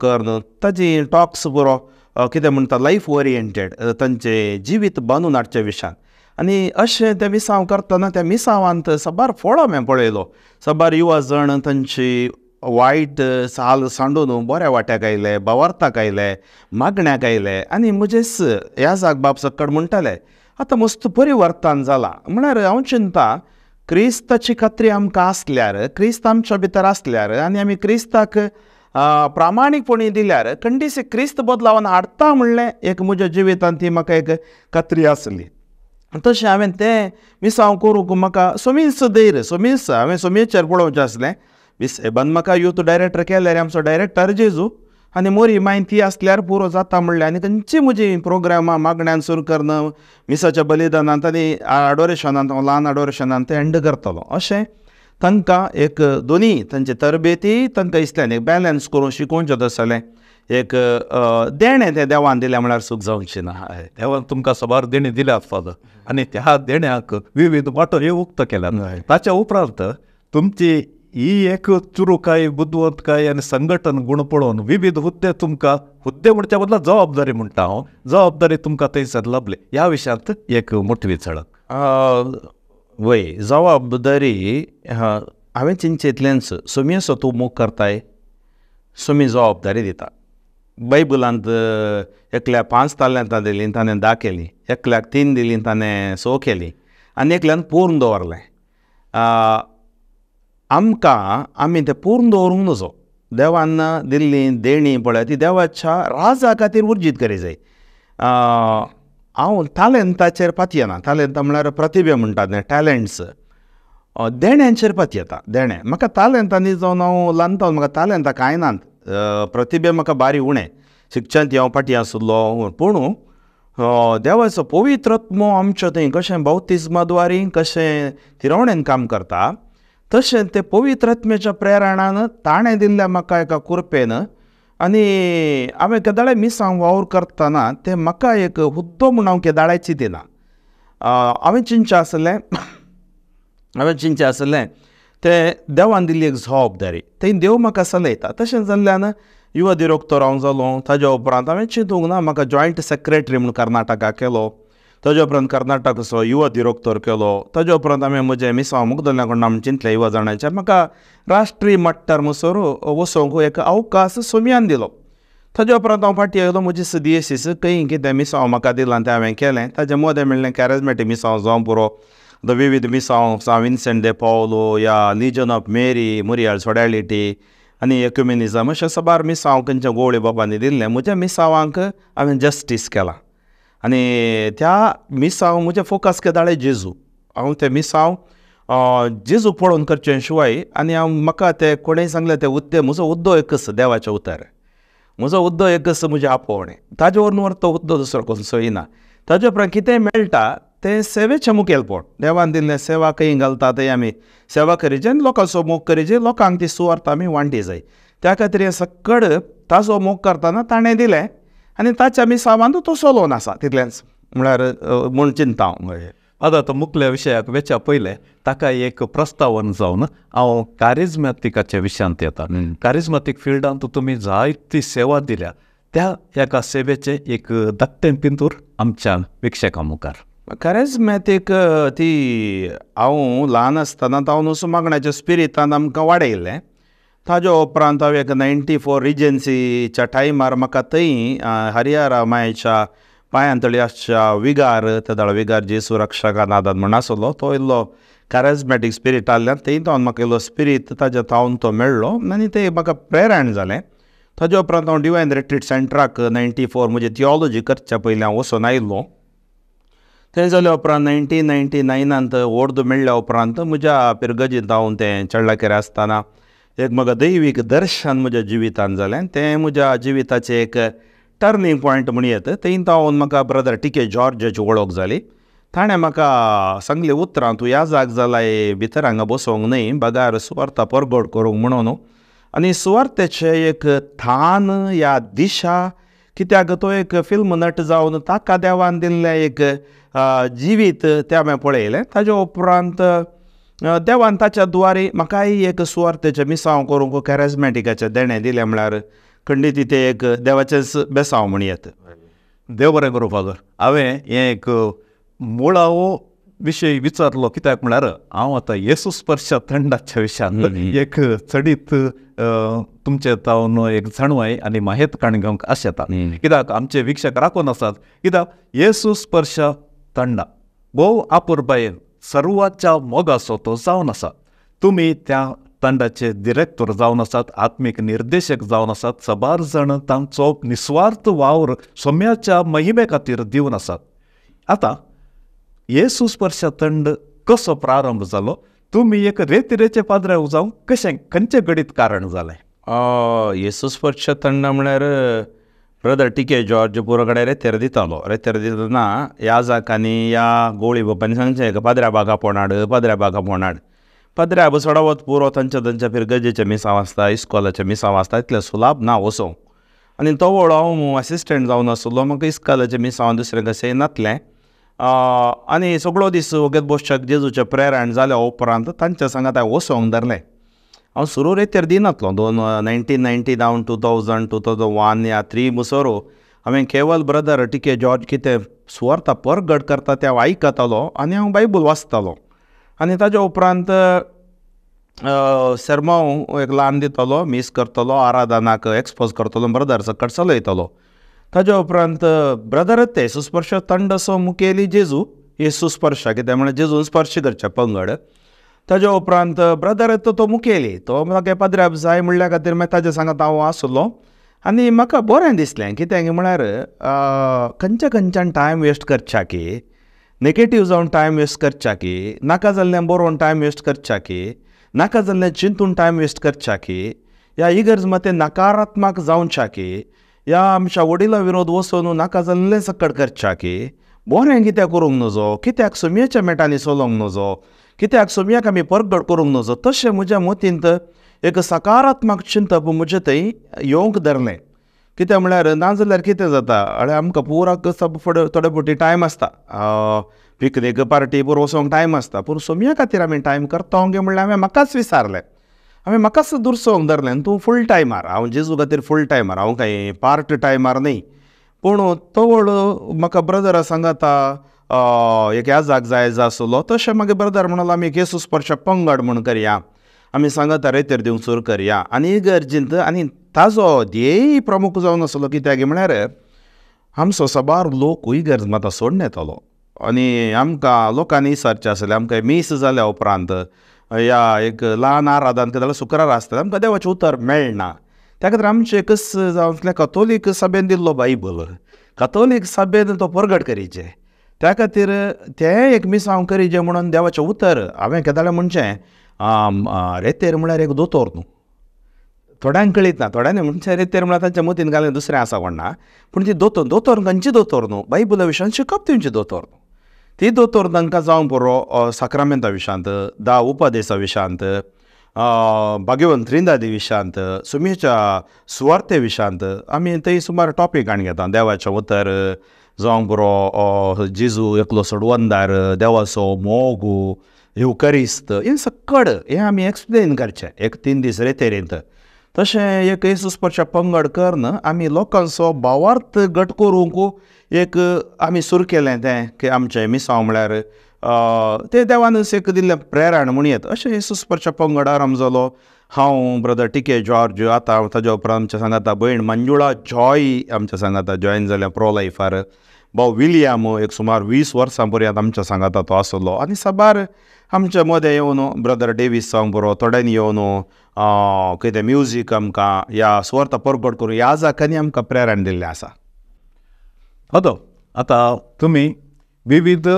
करून ताजी टॉक्स बरो कितें म्हणटा लायफ ओरिएंटेड तांचें जिवीत बांदून हाडच्या विशयान. आनी अशें तें मिसांव करतना त्या मिसांवांत साबार फळो हांवें पळयलो. साबार युवा जाण तांची वायट साल सांडून बऱ्या वाट्याक आयले, भावार्थाक आयले, मागण्याक आयले आनी म्हजेच ह्या जाग बाब सक्कड म्हणटाले आतां मस्त परिवर्तन जालां. म्हळ्यार हांव चिंता क्रिस्ताची खात्री आमकां आसल्यार, क्रिस्त आमच्या भितर आसल्यार आनी आमी क्रिस्ताक प्रामाणीकपणी दिल्यार खंडीस क्रिस्त बदलावन हाडटा म्हणलें एक म्हज्या जिवितांत ती म्हाका एक खात्री आसली. तशें हांवें तें मिसांव करूंक म्हाका सोमीस धैर्य सोमीस हांवें सोमेचेर पळोवचें आसलें. बंद म्हाका यूथ डायरेक्टर केल्यार आमचो डायरेक्टर जेजू आनी मोरी म्हायती आसल्यार पुरो जाता म्हणलें आनी खंयची म्हजी प्रोग्रामां मागण्यान सुरू करून मिसाच्या बलिदानांत आनी अडोरेशनांत हांव ल्हान अडोरेशनांत तें एंड करतलो. अशें तांकां एक दोनी तांचे तरबेती तांकां दिसलें एक बॅलन्स करून शिकोवचें तसलें एक देणें तें देवान दिलें म्हळ्यार चूक जावची ना. देवान तुमकां साबार देणें दिल्यात फादर आनी त्या देण्याक विविध वांटो हे उक्तो केल्यात. ताच्या उपरांत तुमची ही एक चुरुकाय, बुदवंतकाय आनी संघटन गूण पळोवन विविध हुद्दे तुमकां, हुद्दे म्हणच्या बदला जबाबदारी म्हणटा हांव, जबाबदारी तुमकां थंयसर लाबली. ह्या विशयांत एक मोटवी झळक. वय जबाबदारी हांवें चिंचेंतल्यानच सोमयेचो तूं मोग करताय, सोमी जबाबदारी दिता. बायबलांत एकल्याक 5 तालेंतां दिलीं ताणें 10 केलीं, एकल्याक 3 दिलीं ताणें 6 केलीं आनी एकल्यान पूर्ण दवरलें. आमकां आमी तें पूर्ण दवरूंक नजो. देवान दिल्ली देणी पळय ती देवाच्या राजा खातीर उर्जीत करी जाय. हांव तालेंताचेर पातयेना. तालेंतां म्हळ्यार प्रतिभे म्हणटात न्ही, टॅलंट्स. देण्यांचेर पातयेता. देणें म्हाका तालेंतांनी जावन हांव ल्हान जावन म्हाका तालेंतां कांय नात, प्रतिभे म्हाका बारी उणें, शिक्षणांत हांव फाटीं आसलो. पूण देवाचो पवित्र आत्मो आमच्या थंय कशें बाप्तिज्मा द्वारी कशें थिरवणेन काम करता तशें ते पवित्र आत्म्याच्या प्रेरणान ताणें दिल्ल्या म्हाका एका कुरपेन आनी हांवें केदाळे मिसांव वावर करतना तें म्हाका एक हुद्दो म्हूण हांव केदाळे चिंतिना. हांवें चिंतचें आसलें तें देवान दिल्ली एक जबाबदारी, थंय देव म्हाका चलयता. तशें जाल्ल्यान युवा दिरोक्तर हांव जालो. ताज्या उपरांत हांवें चिंतूंक ना, म्हाका जॉयंट सेक्रेटरी म्हूण कर्नाटका केलो. ताज्या उपरांत कर्नाटकाचो युवा दिरोक्तर केलो. ताज्या उपरांत हांवें म्हजें मिसांव मुगदल्या कडल्यान आमी चिंतलें युवा जाणांचें म्हाका राष्ट्रीय मट्टार म्हणसर वचोंक एक अवकाश सोमयान दिलो. ताज्या उपरांत हांव फाटीं आयलो, म्हजी सदीयसीस खंय कितें मिसांव म्हाका दिलां तें हांवें केलें. ताजें मदें मेळ्ळें कॅरेजमॅटीक मिसांव जावं पुरो, the विविध मिसांव सांव विन्सेंट दे पावलो या लिजन ऑफ मेरी, मुरियाल सोडॅलिटी आनी एक्युमेनिजम अशें साबार मिसांव खंयच्या गोवळे बाबांनी दिल्लें. म्हज्या मिसांवांक हांवें जस्टीस केलां आनी त्या मिसांव म्हजें फोकस केदाळे जेजू. हांव तें मिसांव जेजू पळोवन करचें शिवाय आनी हांव म्हाका तें कोणें सांगलें तें उद्दे म्हजो उद्दो एकच देवाचें उतर, म्हजो उद्दो एकच म्हजें आपोवणें, ताजे वरवीं तो उद्दो दुसरो कसो येना. ताजे उपरांत कितें मेळटा तें सेवेचें मुखेलपण. देवान दिल्लें सेवा खंय घालता थंय आमी सेवा करीचे आनी लोकांचो मोग करीचे, लोकांक ती सुवार्थ आमी वांटी जाय. त्या खातीर हें सक्कड ताजो मोग करतना ताणें दिलें आनी ताच्या मिसावान तो चलोवन आसा तितलेंच म्हळ्यार म्हूण चिंता हांव. आतां तो मुखल्या विशयाक वेच्या पयलें ताका एक प्रस्तावन जावन हांव कारिज्मॅटिकाच्या विशयांत येता. कारिज्मॅटीक फिल्डांत तुमी जायती सेवा दिल्या, त्या एका सेवेचें एक धाकटें पिंतूर आमच्या विक्षकां मुखार. कॅरिज्मॅटीक ती हांव ल्हान आसतना तावन मागण्याच्या स्पिरितान आमकां वाडयल्लें. ताज्या उपरांत हांव एक 94 रिजन्सीच्या टायमार म्हाका थंय हरिहरा मायच्या पांयांतळी आसच्या विगार, तेदळ विगार जेसू रक्षका नादान म्हण आसलो तो इल्लो कॅरिज्मॅटीक स्पिरीट आहल्यान थंय तावन म्हाका इल्लो स्पिरीट ताज्या तावन तो मेळ्ळो आनी तें म्हाका प्रेरण जालें. ताज्या उपरांत हांव डिवायन रिट्रीट सेंटराक 94 म्हजी थियोलॉजी करच्या पयलीं हांव वचून आयलो. थंय जाल्या उपरांत 1999 ओर्द मेळ्ळ्या उपरांत म्हज्या पिरगजींत हांव तें चडलाकेर आसतना एक म्हाका दैवीक दर्शन म्हज्या जिवितान जालें. तें म्हज्या जिविताचें एक टर्निंग पॉयंट म्हण येता. थंय तावन म्हाका ब्रदर टी के जॉर्जाची वळख जाली. ताणें म्हाका सांगली उतरां, तूं ह्या जाग जालाय भितर हांगा बसोंक न्हय, बगार सुवार्ता परगट करूंक म्हणून. आनी सुवार्तेचें एक थान या दिशा, कित्याक तो एक फिल्म नट जावन ताका देवान दिल्लें एक जिवीत तें हांवें पळयलें. ताजे उपरांत देवान ताच्या द्वारे म्हाकाय एक सुवार्तेचें मिसांव करूंक कॅरेजमॅटिकाचें देणें दिलें म्हळ्यार खंडीत तें एक देवाचेंच बेसांव म्हण येता. देव बरें करूं फादर. हांवें हें एक मुळावो विशय विचारलो कित्याक म्हळ्यार हांव आतां येसू स्पर्श थंडाच्या विशयांत एक चडीत तुमचे तावन एक जाणवाय आनी माहेत काण घेवंक आशेता. कित्याक आमचे वीक्षक राखून आसात, कित्याक येसू स्पर्श थंडा भोव आपुरबायेन सर्वाच्या मोगाचो तो जावन आसा. तुमी त्या तंडाचे डिरेक्टर जावन आसात, आत्मीक निर्देशक जावन आसात. सबार जाण तांचो निस्वार्थ वावर सोम्याच्या महिमे खातीर दिवन आसात. आतां येसू स्पर्श तंड कसो प्रारंभ जालो, तुमी एक रेतिरेचे पाद्रे जावं कशें खंयचें घडीत कारण जालें? येसू स्पर्श तंड म्हळ्यार ब्रदर टी के जॉर्ज पुरो कडेन रेतेर दितालो. रेतेर दितना ह्या जाकांनी ह्या गोळी बापांनी सांगचें पाद्र्या बागा पोणाड, पाद्र्या बागा पोणाड. पाद्र्या चडावत पुरो तांच्या तांच्या फिरगजेचें मिसांव आसता, इस्कोलाचें मिसांव आसता, इतलें सुलाभ ना वचोंक. आनी तो व्हड हांव असिस्टंट जावन आसलो, म्हाका इस्कोलाचें मिसांव दुसरें कशें नातलें. आनी सगळो दीस वगत बसच्याक जेजूचें प्रेरण जाल्या उपरांत तांच्या सांगात हांवें वचोंक धरलें. हांव सुरू रेतेर दिनातलो दोन 1999 2000 2001 या 3 मुसरो हांवें केवल ब्रदर टी के जॉर्ज कितें सुवार्ता परगट करता तें हांव आयकतालो आनी हांव बायबल वाचतालो. आनी ताज्या उपरांत सेर्मांव एक ल्हान दितालो, मीस करतलो, आराधनाक एक्सपोज करतलो, ब्रदर सकट चलयतलो. ताज्या उपरांत ब्रदर ते येसू स्पर्श तंडसो मुखेली जेजू येसू स्पर्श कितें म्हळ्यार जेजून स्पर्श करचें पंगड. ताज्या उपरांत ब्रदर तो मुखेली तो म्हाका पाद्र्याब जाय म्हणल्या खातीर मागीर ताज्या सांगात हांव आसलो. आनी म्हाका बरें दिसलें कित्याक म्हळ्यार खंयच्या खंयच्यान टायम वेस्ट करच्या की, नेगेटीव जावन टायम वेस्ट करच्या की, नाका जाल्लें बरोवन टायम वेस्ट करच्या की, नाका जाल्लें चिंतून टायम वेस्ट करच्या की, ह्या इगर्ज मतें नकारात्मक जावच्या की, ह्या आमच्या वडिला विरोध वचून नाका जाल्लें सकट करच्या की, बरें कित्याक करूंक नजो, कित्याक सुमयेच्या मेटांनी चलोवंक नजो, कित्याक सुमयाक आमी परगट करूंक नजो, तशें म्हज्या मतींत एक सकारात्मक चिंतप म्हजें थंय येवंक धरलें. कित्याक म्हळ्यार नाजाल्यार कितें जाता, अरे आमकां पुराक फुडें थोडे फावटी टायम आसता, पिकनीक पार्टी पुरो वचोंक टायम आसता, पूण सोमया खातीर आमी टायम करता गे म्हणल्यार हांवें म्हाकाच विचारलें, हांवें म्हाकाच दुरसोवंक धरलें. आनी तूं फूल टायमार, हांव जेजू खातीर फूल टायमार, हांव कांय पार्ट टायमार न्हय. पूण तवळ म्हाका ब्रदरा सांगाता एक याजाक जाय आसलो, तशें मागीर ब्रदर म्हणलो आमी एक येसू स्पर्श पंगड म्हूण करया, आमी सांगाता रेतेर दिवंक सुरू करया. आनी इगर्जींत आनी ताजो ध्येय प्रमुख जावन आसलो कित्याक म्हळ्यार आमचो साबार लोक इगर्ज मात सोडून येतालो आनी आमकां लोकांनी विचारचें आसलें, आमकां मीस जाल्या उपरांत या एक ल्हान आराधन जाल्यार शुक्रार आसता आमकां देवाचें उतर मेळना. त्या खातीर आमचें एकच जावन कथोलीक सभेन दिल्लो बायबल, कथोलीक सभेन तो परगट करीचें, त्या खातीर तें एक मिसांव करीचें म्हणून देवाचें उतर हांवें केदाळें म्हणचें रेतेर म्हळ्यार एक दोतोर न्हू, थोड्यांक कळीत ना, थोड्यांनी म्हणचें रेतेर म्हळ्यार तांच्या मतीन घालें दुसरें आसा कोण ना, पूण ती दोतोर दोतोर खंयची दोतोर न्हू, बायबला विशयान शिकप तेंची दोतोर न्हू, ती दोतोर तांकां जावंक पुरो साक्रामेंता विशयांत, दा उपदेसा विशयांत, भाग्यवंत त्रिंदादी विशयांत, सुमेच्या सुवार्ते विशयांत आमी थंय सुमार टॉपीक हाडून घेता. देवाचें उतर जावंक पुरो, जेजू एकलो सोडवंदार, देवाचो मोग, येवकरिस्त, हें सकड हें आमी एक्सप्लेन करचें एक 3 दीस रेतेरींत. तशें एक येसू स्पर्श पंगड करून आमी लोकांचो भावार्थ घट करूंक एक आमी सुरू केलें तें की आमचें मिसांव म्हळ्यार तें देवानच एक दिल्लें प्रेरण म्हण येत अशें येसू स्पर्श पंगड आरंभ जालो. हांव ब्रदर टी के जॉर्ज, आतां ताज्या उपरांत आमच्या सांगाता भयण मंजुळा जॉय आमच्या सांगाता जॉयन जाल्या प्रो लायफार, भाव विलियम एक सुमार 20 वर्सां पर्यंत आमच्या सांगाता तो आसलो. आनी साबार आमच्या मदें येवन ब्रदर डेवीस जावंक पुरो, थोड्यांनी येवन कितें म्युजीक आमकां ह्या सुवार्ता परगट करून ह्या जाकांनी आमकां प्रेरण दिल्लें आसा. हदो आतां तुमी विविध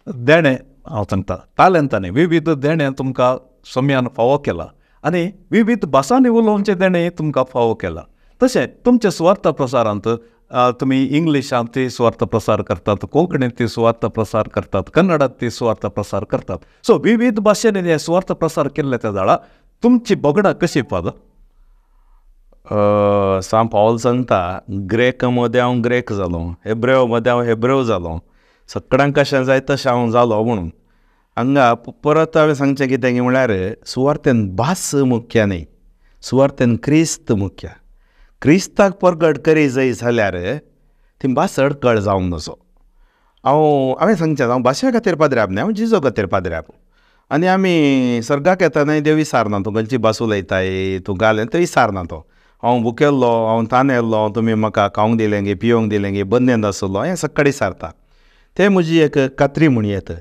देणें हांव सांगता तालेंतांनी विविध देणें तुमकां सोम्यान फावो केलां आनी विविध भासांनी उलोवचें देणें तुमकां फावो केलां. तशें तुमच्या सुवार्थ प्रसारांत तुमी इंग्लिशांत ती सुवार्थ प्रसार करतात, कोंकणींत ती सुवार्थ प्रसार करतात, कन्नडांत ती सुवार्थ प्रसार करतात. सो विविध भाशेंनी हे सुवार्थ प्रसार केल्ले त्या जाळा तुमची भोगणां कशी फादर? सांत पावल सांगता ग्रेक मदें हांव ग्रेक जालो, हेब्रेव मदें हांव हेब्रेव जालो, सगळ्यांक कशें जाय तशें हांव जालो म्हणून. हांगा परत हांवें सांगचें कितें म्हळ्यार सुवार्थेन भास मुख्य न्ही, सुवार्थेन क्रिस्त मुख्य. क्रिस्ताक परगट करी जाय जाल्यार ती भास अडकळ जावंक नजो. हांव हांवें सांगचें हांव भाशे खातीर पाद्र्याब न्ही, हांव जिजो खातीर पाद्र्याब. आनी आमी सर्गाक येतना देव विसारना तूं खंयची भास उलयताय, तूं घालें थंय विसारना तो. हांव भुकेल्लो, हांव तानेल्लो, तुमी म्हाका खावंक दिलें गे, पिवंक दिलें गे, बंदेन आसलो, हें सगळें विसारता. तें म्हजी एक खात्री म्हण येत.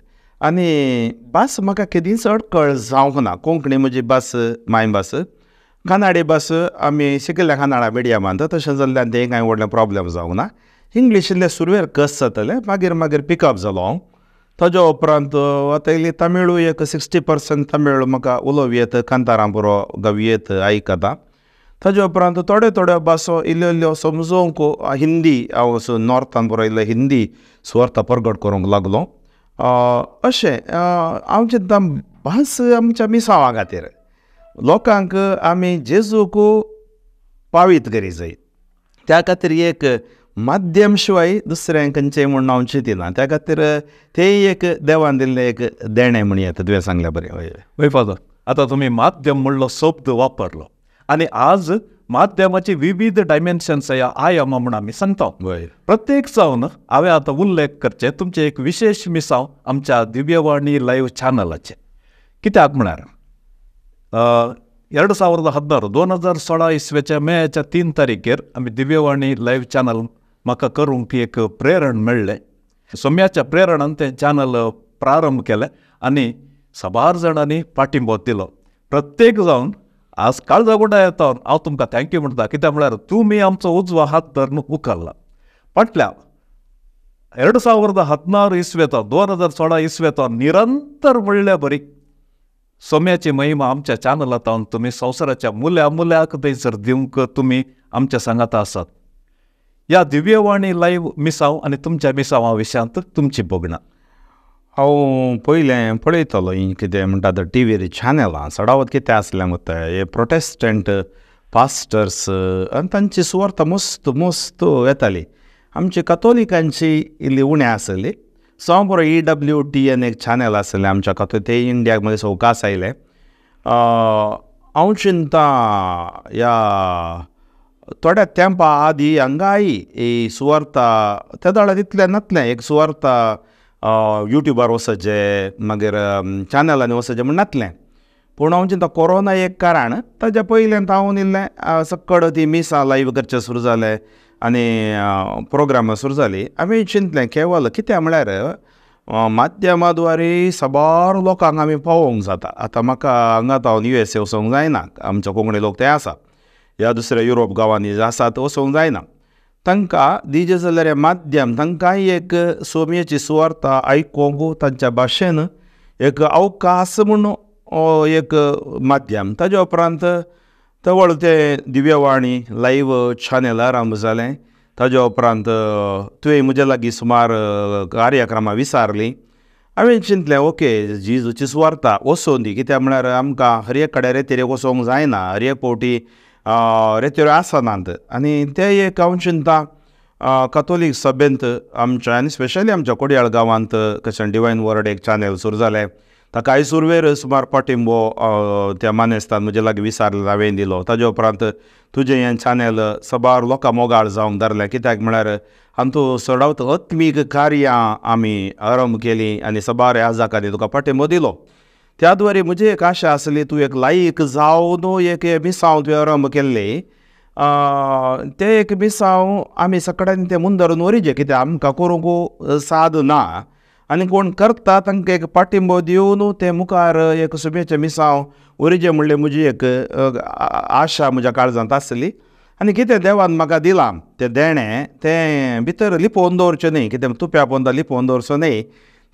आनी भास म्हाका केदींच अडकळ जावंक ना. कोंकणी म्हजी भास, मायभास. कानाडी भास आमी शिकिल्ल्या कानाडा मिडियमांत, तशें जाल्ल्यान तें कांय व्हडलें प्रोब्लेम जावंक ना. इंग्लीश इल्लें सुरवेर कस जातलें, मागीर मागीर पिकअप जालो हांव. ताज्या उपरांत आतां इल्ली तमिळूय एक 60% तमिळ म्हाका उलोवं येत, कांतारां पुरो गावं येत, आयकता. ताज्या उपरांत थोड्यो थोड्यो भासो इल्ल्यो इल्ल्यो समजूंक हिंदी हांव असो नॉर्थान पुरो इल्लो हिंदी सुवार्थ परगट करूंक लागलो. अशें हांव चिंता भास आमच्या मिसांवा खातीर लोकांक आमी जेजूक पावीत करी जाय, त्या खातीर एक माध्यम शिवाय दुसरें खंयचें म्हूण हांव चिंतिना. त्या खातीर तें एक देवान दिल्लें एक देणें म्हण येता तुवें सांगल्या बरें. हय हय फादर, आतां तुमी माध्यम म्हणलो शब्द वापरलो आनी आज माध्यमाची विविध डायमेन्शन्स ह्या आयामां म्हूण आमी सांगता. प्रत्येक जावन हांवें आतां उल्लेख करचें तुमचें एक विशेश मिसांव आमच्या दिव्यवाणी लायव्ह चॅनलाचें. कित्याक म्हळ्यार 2016 2016 इस्वेच्या मेच्या 3 तारखेर आमी दिव्यवाणी लायव्ह चॅनल म्हाका करूंक एक प्रेरण मेळ्ळें. सोम्याच्या प्रेरणान तें चॅनल प्रारंभ केलें आनी साबार जाणांनी पाठिंबो दिलो. प्रत्येक जावन आज काळजा गुंडा येता हांव तुमकां thank you म्हणटा, कित्याक म्हळ्यार तुमी आमचो उजवा हात धरून उखल्ला. फाटल्या 2016 इस्वेतो 2016 इस्वेतो निरंतर म्हणल्या बरी सोम्याची महिमा आमच्या चॅनलांत तुमी संवसाराच्या मुल्या मुल्याक थंयसर दिवंक तुमी आमच्या सांगाता आसात. ह्या दिव्यवाणी लायव्ह मिसांव आनी तुमच्या मिसांवा विशयांत तुमची भोगणां. हांव पयलें पळयतालो ही कितें म्हणटा ते टिवीर चॅनलां चडावत कितें आसलें मत हे प्रोटेस्टंट पास्टर्स आनी तांची सुवार्थ मस्त मस्त येताली. आमची कथोलिकांची इल्ली उणें आसली. सो हांव बरो EWTN एक चॅनल आसलें आमच्या कथो, ते इंडियाक मदीं सवकास आयले. हांव चिंता ह्या थोड्या तेंपा आदी हांगाय ही सुवार्ता त्या वेळार तितलें नासलें. एक सुवार्ता युट्यूबार वचचें मागीर चॅनलांनी वचचें म्हूण नासलें. पूण हांव चिंता कोरोना एक कारण, ताज्या पयलें हांव इल्लें सक्कड ती मिसां लायव्ह करचें सुरू जालें आनी प्रोग्रामां सुरू जालीं. हांवें चिंतलें केवल कित्याक म्हळ्यार माध्यमा द्वारे साबार लोकांक आमी पावोवंक जाता. आतां म्हाका हांगा हांव USA वचोंक जायना, आमचो कोंकणी लोक ते आसा ह्या दुसऱ्या युरोप गांवांनी जे आसात वचोंक जायना. तांकां दिजें जाल्यार हें माध्यम तांकांय एक सोम्याची सुवार्ता आयकोंक तांच्या भाशेन एक अवकाश म्हूण एक माध्यम. ताज्या उपरांत तवळ तें दिव्यवाणी लायव्ह चॅनल आरंभ जालें. ताज्या उपरांत तुवें म्हज्या लागीं सुमार कार्यक्रमां विचारलीं. हांवें चिंतलें ओके जेजूची सुवार्ता वचोन दी, कित्याक म्हळ्यार आमकां हर एक कडेन रेतेर वचोंक जायना, हर एक फावटी रेतेर आसनात. आनी तें एक हांव चिंता कथोलीक सभेंत आमच्या आनी स्पेशली आमच्या कोडयाळ गांवांत कशें डिवायन वर्ड एक चॅनल सुरू जालें, ताका आयज सुरवेर सुमार पाठिंबो त्या मानेस्तान म्हजे लागीं विचारलें, हांवें दिलो. ताज्या उपरांत तुजें हें चॅनल साबार लोकां मोगाळ जावंक धरलें, कित्याक म्हळ्यार हातूंत चडावत आत्मीक कार्यां आमी आरंभ केलीं आनी साबार याजकांनी तुका पाठिंबो दिलो. त्या द्वारे म्हजी एक आशा आसली तूं एक लायक जावन एक मिसांव तुवें आरंभ केल्ली, तें एक मिसांव आमी सगळ्यांनी तें मुंदरून व्हरिचें, कित्याक आमकां करूंक साद ना आनी कोण करता तांकां एक पाठिंबो दिवन तें मुखार एक सुबेचें मिसांव व्हरिचें म्हणलें म्हजी एक आशा म्हज्या काळजांत आसली. आनी कितें देवान म्हाका दिलां तें देणें तें भितर लिपोवन दवरचें न्हय, कितें तुप्या पोंदा लिपोवन दवरचो न्हय,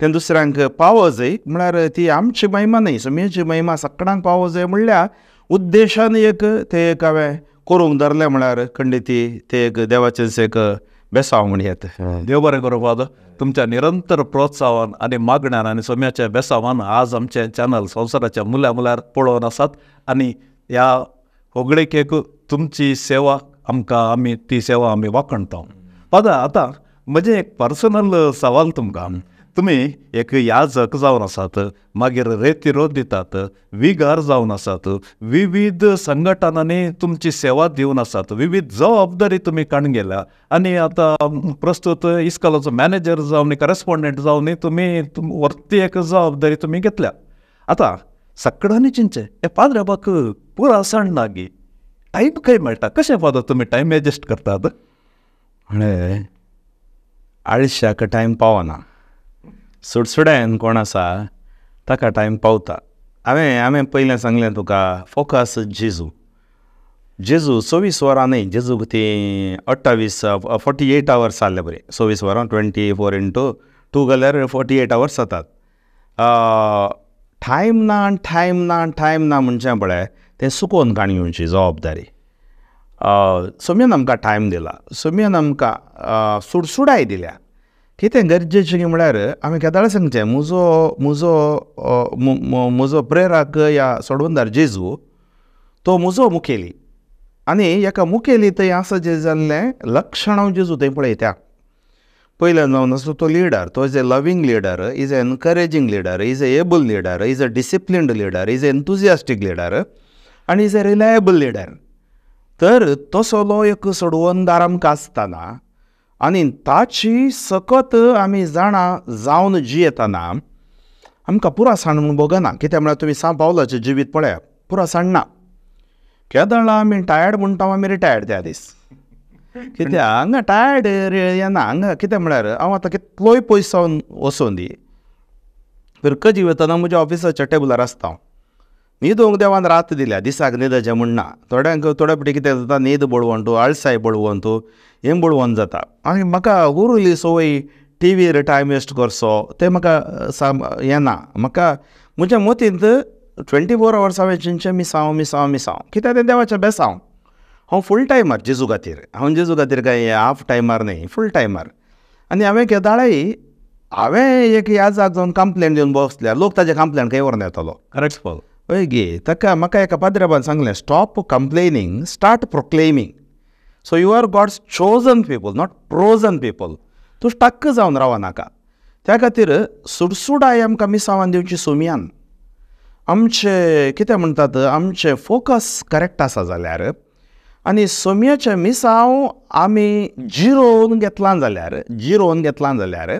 तें दुसऱ्यांक पावो जाय म्हळ्यार ती आमची महिमा न्हय, सोमयेची महिमा सगळ्यांक पावो जाय म्हणल्यार उद्देशान एक तें एक हांवें करूंक धरलें म्हळ्यार खंडीत ती तें एक देवाचेंच एक बेसांव म्हण येत. देव बरें करूं फादर, तुमच्या निरंतर प्रोत्साहन आनी मागण्यान आनी सोम्याच्या बेसांवान आज आमचें चॅनल संवसाराच्या मुल्या मुल्यार पळोवन आसात आनी ह्या होगळिकेक तुमची सेवा आमकां आमी ती सेवा आमी वाखणता. फादर आतां म्हजें एक पर्सनल सवाल तुमकां, तुमी एक याजक जावन आसात, मागीर रेतिरो दितात, विगार जावन आसात, विविध संघटनांनी तुमची सेवा दिवन आसात, विविध जबाबदारी तुमी काडून गेल्या आनी आतां प्रस्तूत इस्कोलाचो मॅनेजर जावन करस्पोंडंट जावन तुमी वरती एक जबाबदारी तुमी घेतल्या. आतां सगळ्यांनी चिंतचें हे पाद्राबाक पुरा सण गी टायम खंय मेळटा, कशें फादर तुमी टायम एडजस्ट करतात? म्हळें आळशाक टायम पावना, सुडसुड्यान कोण आसा ताका टायम पावता. हांवें पयलें सांगलें तुका फोकस जेजू, जेजू 24 वरां न्हय, जेजूक ती 28 48 आवर्स जाल्ले बरें, 24 वरां 24 इंटू 2 जाल्यार 48 आवर्स जातात. टायम ना टायम ना टायम ना म्हणचें पळय तें सुकोवन काण घेवची जबाबदारी. सोम्यान आमकां टायम दिला, सोम्यान आमकां सुडसुडाय दिल्या. कितें गरजेचें म्हळ्यार आमी केदाळ सांगचें म्हजो म्हजो म्हजो प्रेरक या सोडवणदार जेजू तो म्हजो मुखेली आनी एका मुखेली थंय आसा जें जाल्लें लक्षण हांव जेजू थंय पळयता. पयलें जावन आसलो तो लिडर, तो is a loving leader, is a encouraging leader, is a able leader, is a disciplined leader, is a enthusiastic leader आनी is a reliable leader. तर तसलो एक सोडवणदार आमकां आसतना आनी ताची सकत आमी जाणा जावन जियेतना आमकां पुरा साण म्हूण भोगना. कित्याक म्हळ्यार तुमी सांव पावलाचें जिवीत पळयात, पुरा साण ना. केदळा आमी टायर्ड म्हणटा, आमी रिटायर्ड त्या दीस. कित्याक हांगा टायर्ड येना, हांगा कितें म्हळ्यार हांव आतां कितलोय पयस सावन वचोन दी फिरकजी वतना म्हज्या ऑफिसाच्या टेबलार आसता हांव. न्हिदोंक देवान रात दिल्या, दिसाक न्हिदचें म्हण ना. थोड्यांक थोड्या फावटी कितें जाता, न्हीद बळवंत तूं, आळसाय बळवंत तूं, हें बळवंत जाता. आनी म्हाका उरली संवय टिवीर टायम वेस्ट करचो तें म्हाका साम येना. म्हाका म्हज्या मतींत 24 आवर्स हांवें चिंतचें मिसांव मिसांव मिसांव, कित्याक तें देवाचें बेसांव. हांव फूल टायमार जेजू खातीर, हांव जेजू खातीर कांय हाफ टायमार न्हय, फूल टायमार. आनी हांवें केदाळाय हांवें एक याजाक जावन कंप्लेन दिवन बसल्यार लोक ताजें कंप्लेन खंय व्हरून येतलो. Correct father. हय गे, ताका म्हाका एका पाद्रेबान सांगलें, stop complaining, start proclaiming. So you are God's chosen people, not frozen people. तूं स्टक्क जावन रावनाका. त्या खातीर सुडसुडाय आमकां मिसांवान दिवची सोमयान. आमचें कितें म्हणटात, आमचें फोकस करेक्ट आसा जाल्यार आनी सोमयाचें मिसांव आमी जिरोवन घेतलां जाल्यार, जिरोवन घेतलां जाल्यार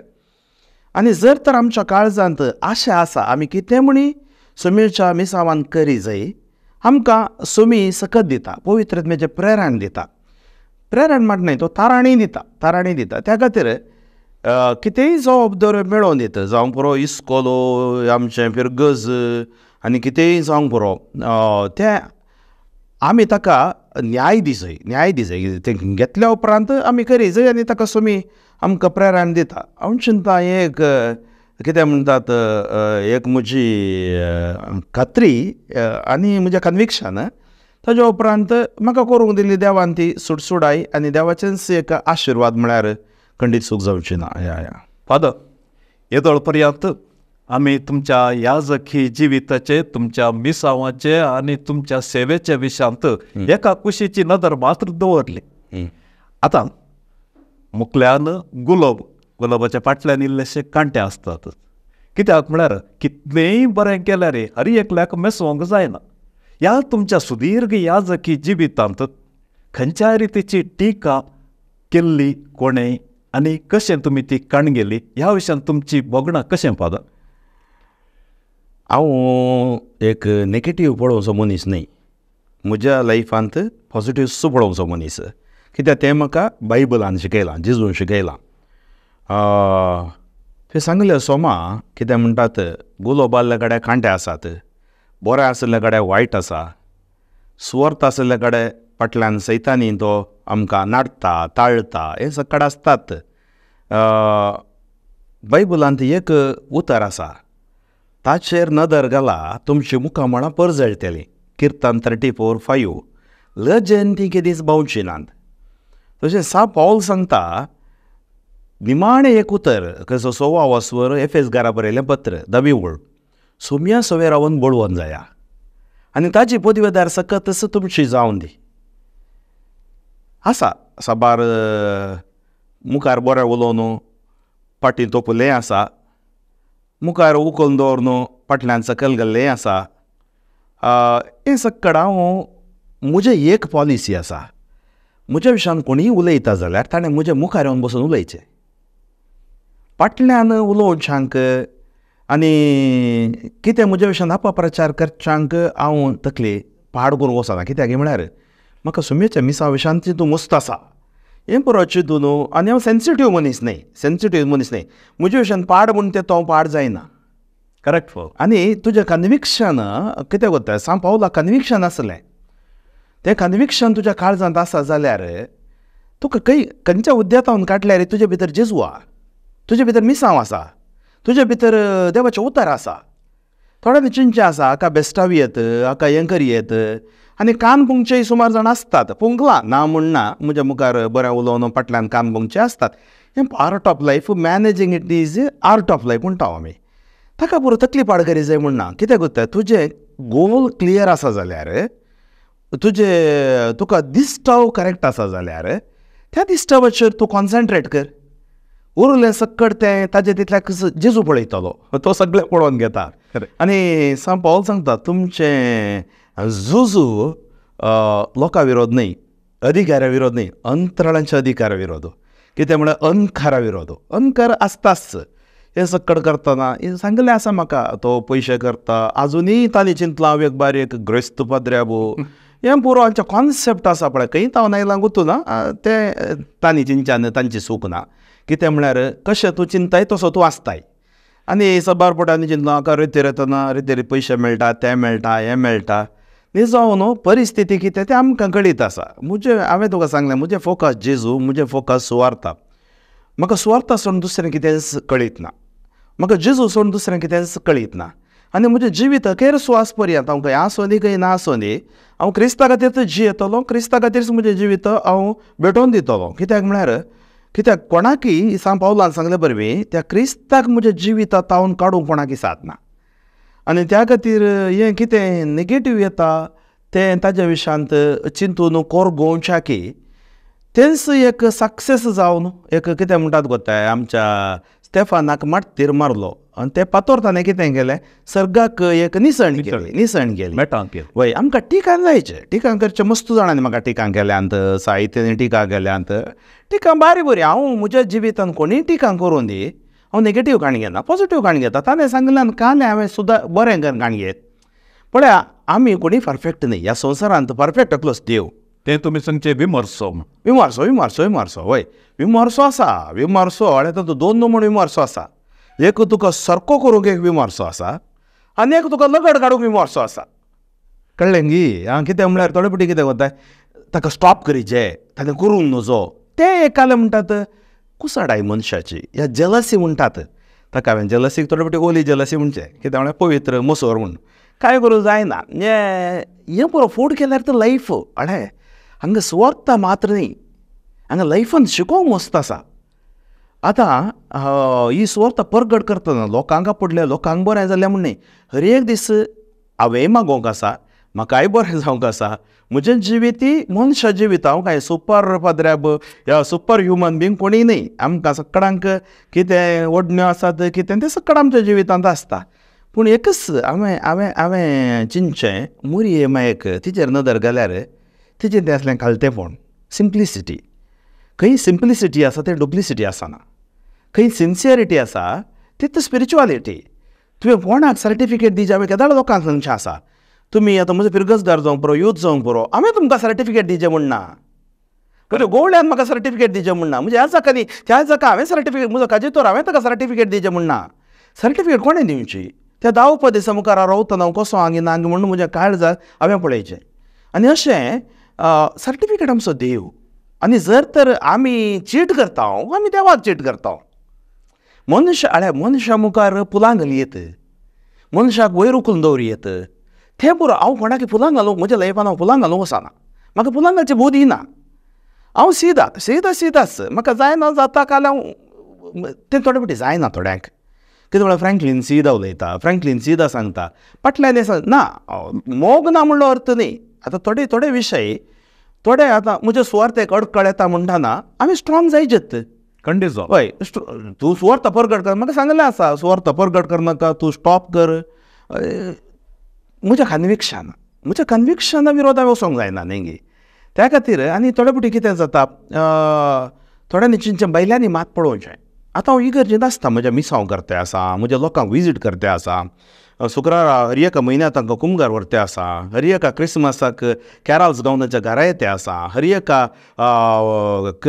आनी जर तर आमच्या काळजांत आशा आसा आमी कितें म्हणी सोमयेच्या मिसांवान करी जाय, आमकां सोमी सकत दिता, पवित्र आत्म्याचें प्रेरण दिता. प्रेरण म्हण न्हय, तो ताराणी दिता, ताराणी दिता. त्या खातीर कितेंय जबाबदारी मेळोवन दिता, जावंक पुरो इस्कोलो आमचें फिरगज आनी कितेंय जावंक पुरो, तें आमी ताका न्याय दिजय, न्याय दिजय. तें घेतल्या उपरांत आमी करी जाय आनी ताका सोमी आमकां प्रेरण दिता. हांव चिंता एक कितें म्हणटात, एक म्हजी खात्री आनी म्हजें कन्विक्शन. ताज्या उपरांत म्हाका करूंक दिल्ली देवान ती सुडसुडाय आनी देवाचेंच एक आशिर्वाद म्हळ्यार खंडीत चूक जावची ना. या या फादर, येदोळ पर्यंत आमी तुमच्या याजकी जिविताचे, तुमच्या मिसांवाचे आनी तुमच्या सेवेच्या विशयांत एका कुशीची नदर मात्र दवरली. आतां मुकल्यान गुलाब, गुलाबाच्या फाटल्यान इल्लेशे कांटे आसतात. कित्याक म्हळ्यार कितलेंय बरें केल्यार हर एकल्याक मेसोवंक जायना. ह्या तुमच्या सुदीर्घ याजकी जिवितांत खंयच्याय रितीची टिका केल्ली कोणें आनी कशें तुमी ती काणगेली, ह्या विशयान तुमची भोगणां कशें फादर? हांव एक नेगेटीव पळोवचो मनीस न्हय, म्हज्या लायफांत पॉजिटीव सो पळोवचो मनीस. कित्याक तें म्हाका बायबलान शिकयलां, जेजून शिकयलां. तें सांगलें सोमा कितें म्हणटात, गुलोब आसल्या कडेन कांटे आसात, बरें आशिल्ल्या कडेन वायट आसा, सुवार्थ आशिल्ल्या कडेन फाटल्यान सैतानी तो आमकां नाडटा ताळटा हें सगळें आसतात. बायबलांत एक उतर आसा, ताचेर नदर घाला तुमची मुखामळां परजळटलीं. किर्तन 34:5. लजेन ती केदीच भोंवची नात. तशें सा पावल सांगता निमाणें एक उतर कसो 16 वस्वर एफेस घरा बरयलें पत्र 10वी ओळ, सोम्या सवे रावन बळवंत जाया आनी ताजी पदवेदार सकत तुमची जावन दी. आसा साबार मुखार बरें उलोवन फाटीं तोपलें आसा, मुखार उखलून दवरन फाटल्यान सकयल गेल्लें आसा. हें सक्कड हांव म्हजें एक पॉलिसी आसा, म्हज्या विशयान कोणीय उलयता जाल्यार ताणें म्हज्या मुखार येवन बसून उलयचें, फाटल्यान उलोवच्यांक आनी कितें म्हज्या विशयान अपप्रचार करच्यांक हांव तकली पाड करूंक वचना. कित्याक म्हळ्यार म्हाका सुमेच्या मिसा विशयान तूं मस्त आसा हें पुरो चिंतून न्हू, आनी हांव सेन्सिटीव मनीस न्हय, सेन्सिटीव मनीस न्हय. म्हज्या विशयान पाड म्हूण तें तो हांव पाड जायना. करेक्ट. आनी तुजें कन्विक्शन कितें कोत्ता सांग पावला कन्विक्शन आसलें, तें कन्विक्शन तुज्या काळजांत आसा जाल्यार तुका खंय खंयच्या उद्देतावन काडल्यार तुजे भितर जेजू आहा, तुजे भितर मिसांव आसा, तुजे भितर देवाचें उतर आसा. थोड्यांनी चिंतचें आसा हाका बेस्टावी येत, हाका हें करयेत, आनी कान पुंगचेय सुमार जाण आसतात. पुंगलां ना म्हूण ना, म्हज्या मुखार बरें उलोवन फाटल्यान कान पुंगचे आसतात. हें part of life, managing it is art of life म्हणटा आमी. ताका पुरो तकली पाड करी जाय म्हूण ना. कितें करता तुजें गोल क्लियर आसा जाल्यार, तुजें तुका दिश्टाव करेक्ट आसा जाल्यार त्या दिश्टावाचेर तूं कॉन्सन्ट्रेट कर. उरलें सक्कड तें ताजें तितल्याक जेजू पळयतलो, तो सगळें पळोवन घेता. आनी सांग पावल सांगता तुमचें झुजू लोकां विरोध न्हय, अधिकाऱ्या विरोध न्हय, अंतराळांच्या अधिकाऱ्या विरोध. कितें म्हळ्यार अंधकारा विरोध. अंधकार आसताच. हें सक्कड करतना हें सांगलें आसा म्हाका, तो पयशे करता आजुनूय ताणें चिंतलां हांव एक बारीक ग्रेस्त पाद्र्याबो हें पुरो आमचें कॉन्सेप्ट आसा पळय खंय तावन आयलां गुतू ना, तें तांणी चिंतच्यान तांची चूक ना. कितें म्हळ्यार कशें तूं चिंताय तसो तूं आसताय. आनी सबार पोटांनी चिंतलां हाका रेतीर येतना रेतीर पयशे मेळटा, तें मेळटा, हें मेळटा. न्ही जावं न्हू परिस्थिती कितें तें आमकां कळीत आसा. म्हजें हांवें तुका सांगलें म्हजें फोकस जेजू, म्हजें फोकस सुवार्था. म्हाका सुवार्था सोडून दुसरें कितेंच कळीत ना, म्हाका जेजू सोडून दुसरें कितेंच कळीत ना. आनी म्हजें जिवीत अखेर सुवास पर्यंत हांव खंय आसूं दी खंय ना आसूं दी, हांव क्रिस्ता खातीर जियेतलो, क्रिस्ता खातीर म्हजें जिवीत हांव भेटोवन दितलो. कित्याक म्हळ्यार कित्याक कोणाकय सांग पावलान सांगले बरवी त्या क्रिस्ताक म्हजें जिविता तावन काडूंक कोणाकय साथ ना. आनी त्या खातीर हें कितें नेगेटीव येता तें ताज्या विशयांत चिंतून कोरगोवच्याकी तेंच एक सक्सेस जावन एक कितें म्हणटात गोताय आमच्या स्टेफानाक माटतीर मारलो आनी ते पातोर ताणें कितें केलें सर्गाक एक निसण केली, निसण केली. वय आमकां टिकां जायचें, टिकां करचें मस्त जाणांनी म्हाका टिकां केल्यांत, साहित्यान टिकां केल्यांत, टिकां बारी बरी. हांव म्हज्या जिवितान कोणीय टिकां करूं दी, हांव नेगेटीव काणी घेना, पॉजिटीव काणी घेता. ताणें सांगलें आनी कालें हांवें सुद्दां बरें करून काणी घेत. पळया आमी कोणी परफेक्ट न्हय ह्या संवसारांत, परफेक्ट एकलोच देव. तें तुमी सांगचें विमर्सो विमर्सो विमर्सो विमर्सो वय विमर्सो आसा, विमर्सो आनी तातूंत दोन म्हूण विमर्सो आसा. एक तुका सारको करूंक एक विमर्सो आसा आनी एक तुका लगड काडूंक विमर्सो आसा. कळ्ळें गी? आं कितें म्हळ्यार थोडे फावटी कितें कोत्ताय ताका स्टॉप करीचे, ताणें करूंक नजो, तें एकालें म्हणटात कुसाडाय मनशाची ह्या जेलसी म्हणटात ताका. हांवें जेलसीक थोडे फावटी ओली जेलसी म्हणचें, कितें म्हळ्यार पवित्र मोसोर म्हूण कांय करूंक जायना. हें पुरो फूड केल्यार तर लायफ अळे हांगा सुवार्थ मात्र न्ही, हांगा लायफान शिकोवंक मस्त आसा. आतां ही सुवार्थ परगट करतना लोकांक पडलें, लोकांक बरें जालें म्हूण न्ही, हर एक दीस हांवेंय मागोवंक आसा, म्हाकाय बरें जावंक आसा. म्हजें जिवीत मनशा जिवीत, हांव कांय सुपर पाद्र्याब या सुपर ह्युमन बींग कोणीय न्ही. आमकां सगळ्यांक कितें ओडण्यो आसात कितें तें सगळें आमच्या जिवितांत आसता. पूण एकच हांवें हांवें हांवें चिंतचें मुरये मायक तिचेर नदर घाल्यार तिचें तें आसलें खालतेपण, सिंप्लिसिटी. खंय सिंप्लिसिटी आसा तें डुप्लिसिटी आसना, खंय सिन्सियरिटी आसा तितू स्पिरिच्युअलिटी. तुवें कोणाक सर्टिफिकेट दिवचें हांवें केदाळ लोकांक सांगचें आसा, तुमी आतां म्हजो फिरगजगार जावंक पुरो, यूथ जावंक पुरो, हांवें तुमकां सर्टिफिकेट दिवचें म्हूण ना, म्हज्या गोवळ्यान म्हाका सर्टिफिकेट दिवचें म्हूण ना, म्हज्या ह्या जाकांनी त्या जाका हांवें सर्टिफिकेट, म्हजो काजितोर हांवें ताका सर्टिफिकेट दिवचें म्हूण ना. सर्टिफिकेट कोणें दिवची? त्या धांवपा दिसा मुखार रावतना हांव कसो आंगी नांगी म्हणून म्हज्या काळजाक हांवें पळयचें. आनी अशें सर्टिफिकेट आमचो देव. आनी जर तर आमी चीट करता, आमी देवाक चीट करता. मनशा आळ्या मनशा मुखार फुलां घालयेत, मनशाक वयर उखलून दवरयेत, तें पुरो. हांव कोणाक फुलां घालूंक म्हज्या लायफान हांव फुलां घालूंक वचना, म्हाका फुलां घालची बोध ना. हांव सीधा सीधा सीधाच, म्हाका जायना जाता काल हांव तें थोडे फावटी जायना थोड्यांक. कितें म्हळ्यार फ्रँकलीन सीधा उलयता, फ्रँकलीन सीधा सांगता, फाटल्यान सांग ना मोग ना म्हणलो अर्थ न्ही. आतां थोडे थोडे विशय थोडे आतां म्हज्या सुवार्थेक अडकळ येता म्हणटाना आमी स्ट्रॉंग जायजेत. खंडीत. हय, तूं सुवार्थ परगट कर, म्हाका सांगलें आसा सुवार्थ परगट करनाका, तूं स्टॉप कर. म्हज्या कन्विक्शन, म्हज्या कन्विक्शना विरोधान वचोंक जायना न्ही गे. त्या खातीर आनी थोडे फावटी कितें जाता, थोड्यांनी चिंतचें बायल्यांनी मात पळोवचें. आतां हांव इगर्जेंत आसता, म्हज्या मिसांव करते आसा, म्हज्या लोकांक विजीट करते आसा, शुक्रारा हर एका म्हयन्या तांकां कुमगार व्हरते आसा, हर एका क्रिसमसाक कॅरल्स गावन तांच्या घरा येते आसा, हर एका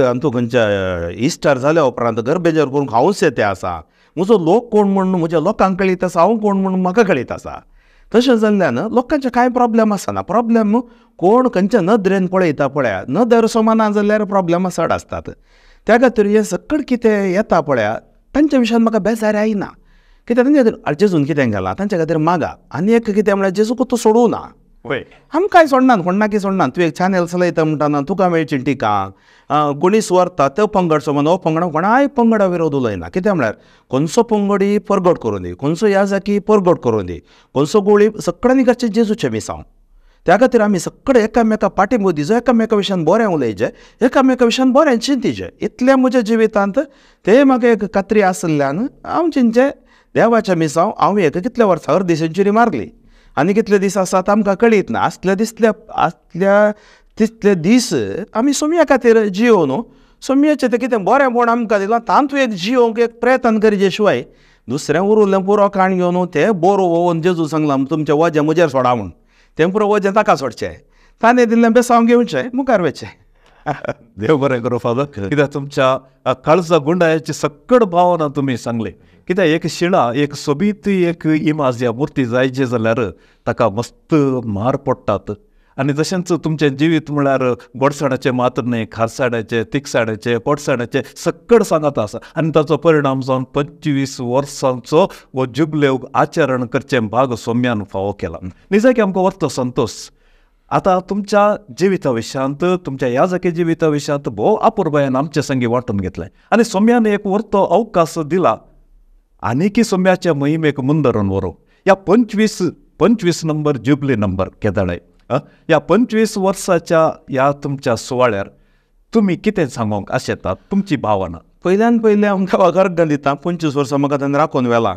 अंतू खंयच्या इस्टर जाल्या उपरांत गरबेजर करूंक हांवूच येते आसा. म्हजो लोक कोण म्हूण म्हज्या लोकांक कळीत आसा, हांव कोण म्हूण म्हाका कळीत आसा. तशें जाल्ल्यान लोकांचे कांय प्रॉब्लेम आसना. प्रॉब्लेम कोण खंयच्या नदरेन पळयता पळया, नदर समान जाल्यार प्रॉब्लेमां चड आसतात. त्या खातीर हें सकळ कितें येता पळया तांच्या विशयान म्हाका बेजार येना. कित्याक तांच्या खातीर जेजून कितें केलां तांच्या खातीर मागा. आनी एक कितें म्हळ्यार जेजूक तो सोडूं ना, आमकांय सोडना, कोणाकय सोडना. तूं एक चॅनल चलयता म्हणटाना तुका मेळची टिका, कोणी सुवार्ता तो पंगड समज हो पंगड कोणाय पंगडा विरोध उलयना. कितें म्हळ्यार खंयचो पंगडी परगट करूं दी, खंयचो याजाकी परगट करूं दी, खंयचो गोळी सगळ्यांनी करचें जेजूचें मिसांव. त्या खातीर आमी सगळे एकामेका पाठिंबो दिजो, एकामेका विशयान बरें उलयचें, एकामेका विशयान बरें चिंतीचें. इतलें म्हज्या जिवितांत तें म्हाका एक खात्री आशिल्ल्यान हांव चिंतचें देवाचें मिसांव. हांव एक कितल्या वर्सां अर्दी सेंच्युरी मारली आनी कितले दीस आसात आमकां कळीत ना. आसल्या दिसल्या आसल्या तितले दीस आमी सोम्या खातीर जियो न्हू, सोम्याचें तें कितें बरेंपण आमकां दिलां तातूंत एक जियोंक एक प्रयत्न करचे शिवाय दुसरें उरलें पुरो काण घेवन तें बोरो वोवन जेजू सांगलां तुमचें वजें म्हजेर सोडा म्हूण, तें पुरो वजें ताका सोडचें, ताणें दिल्लें बेसांव घेवचें मुखार वचचें. देव बरें करूं फादर, कित्याक तुमच्या काळजा गुंडायाची सक्कड भावना तुमी सांगली. कित्याक एक शिळा एक सोबीत एक इमाज या मूर्ती जायची जाल्यार ताका मस्त मार पडटात. आनी तशेंच तुमचें जिवीत म्हळ्यार गोडसाणाचें मात्र न्हय, खारसाणाचें, तिखसाणाचें, कोटसाणाचें सक्कड सांगात आसा. आनी ताचो परिणाम जावन 25 वर्सांचो हो जुबलेव आचरण करचें भाग सोम्यान फावो केला. निजाकी आमकां वर्तो संतोश. आतां तुमच्या जिविता विशयांत, तुमच्या याजकी जिविता विशयांत भोव अपुरबायेन आमचे संगी वांटून घेतलें आनी सोम्यान एक वर्तो अवकाश दिला आनीकी सोम्याचे मोहिमेक मुंदरून व्हरूंक. ह्या 25 नंबर जुबली नंबर केदळे ह्या 25 वर्साच्या ह्या तुमच्या सुवाळ्यार तुमी कितें सांगूंक आशेतात, तुमची भावना? पयल्यान पयलें आमकां अर्गां दिता. 25 वर्सां म्हाका ताणें राखून व्हेलां.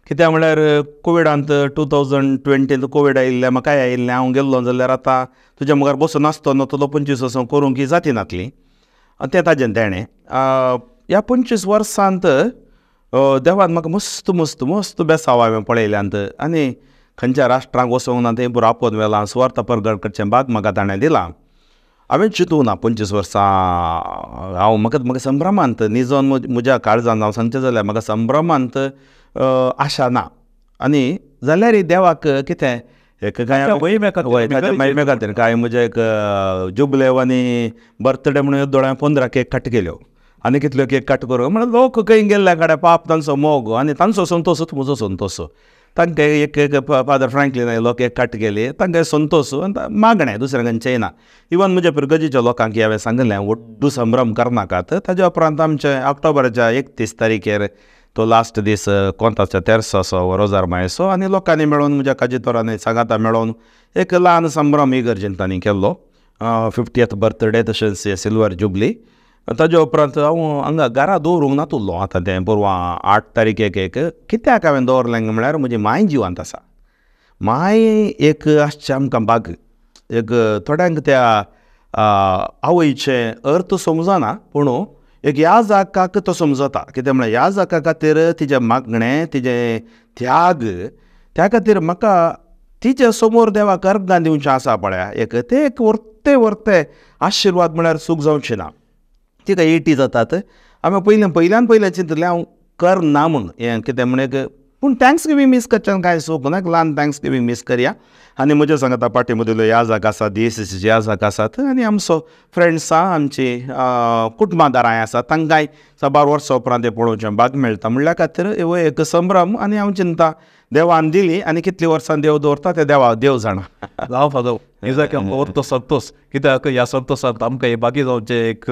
कित्याक म्हळ्यार कोविडांत 2020 कोवीड आयिल्लें, म्हाकाय आयिल्लें, हांव गेल्लो जाल्यार आतां तुज्या मुखार बसून आसतना तुजो 25 वर्सां करूंक ही जाती नासली. तें ताजें तेणें ह्या 25 वर्सांत देवान म्हाका मस्त मस्त मस्त बेसांव हांवें पळयल्यांत आनी खंयच्या राष्ट्रांक वचोंक ना तें पुरो आपोवन व्हेलां. सुवार्थ परगट करचें भाग म्हाका ताणें दिलां. हांवें चिंतूंक ना 25 वर्सां हांव म्हाका म्हाका संभ्रमांत निजोन म्हज्या काळजान हांव सांगचें जाल्यार म्हाका संभ्रमांत आशा ना. आनी जाल्यार देवाक कितें एक कांय मोहिमे खातीर कांय म्हजें एक जुबलेव आनी बर्थडे म्हणून दोळ्यां 15 केक कट केल्यो आनी कितल्यो केक कट करूं म्हळ्यार लोक खंय गेल्ल्या कडेन पाप तांचो मोग आनी तांचो संतोशूच म्हजो संतोश. तांकां एक एक फादर फ्रँकलीन आयलो केक कट केली, तांकां संतोश मागणें दुसरें खंयचेंय ना. इवन म्हज्या पिरगजीच्या लोकांक हांवें सांगिल्लें व्हड्डू संभ्रम करनाकात. ताज्या उपरांत आमचे ऑक्टोबराच्या 31 तारखेर तो लास्ट दीस कोंताच्या तेर्साचो रोजार मायसो आनी लोकांनी मेळोवन म्हज्या काजितोरांनी सांगाता मेळोवन एक ल्हान संभ्रम इगर्जेन तांणी केल्लो 50th birthday तशेंच सिल्वर जुबली. ताज्या उपरांत हांव हांगा घरा दवरूंक नातुल्लो. आतां तें परवां 8 तारखेक एक कित्याक हांवें दवरलें म्हळ्यार म्हजी मांय जिवंत आसा. मांय एक आसचें आमकां भाग एक थोड्यांक त्या आवयचें अर्थ समजना पूण एक ह्या जाकाक तो समजता. कितें म्हळ्यार ह्या जाका खातीर तिजें मागणें, तिजें त्याग, त्या खातीर म्हाका तिजे समोर देवाक अर्गां दिवचें आसा पळया एक तें एक व्हरते व्हरते आशिर्वाद म्हळ्यार सूख जावचें ना. तिका 80 जातात. हांवें पयल्यान पयलें चिंतलें हांव करना म्हूण हें कितें म्हण एक पूण thanks giving मीस करच्यान कांय चूक ना, ल्हान thanks giving मीस करया. आनी म्हज्या सांगाता पाटी मदलो याजक आसा, डीएसीसीचे याजक आसात आनी आमचो फ्रेंड्स आसा, आमची कुटुंबादारां आसा, तांकांय साबार वर्सां उपरांत तें पळोवचें भाग मेळटा. म्हणल्या खातीर हो एक संभ्रम आनी हांव चिंता देवान दिली आनी कितली वर्सां देव दवरता तें देवा देव जाणा. जावं फादर, हो तो संतोश, कित्याक ह्या संतोशांत आमकां हे बागी जावचें एक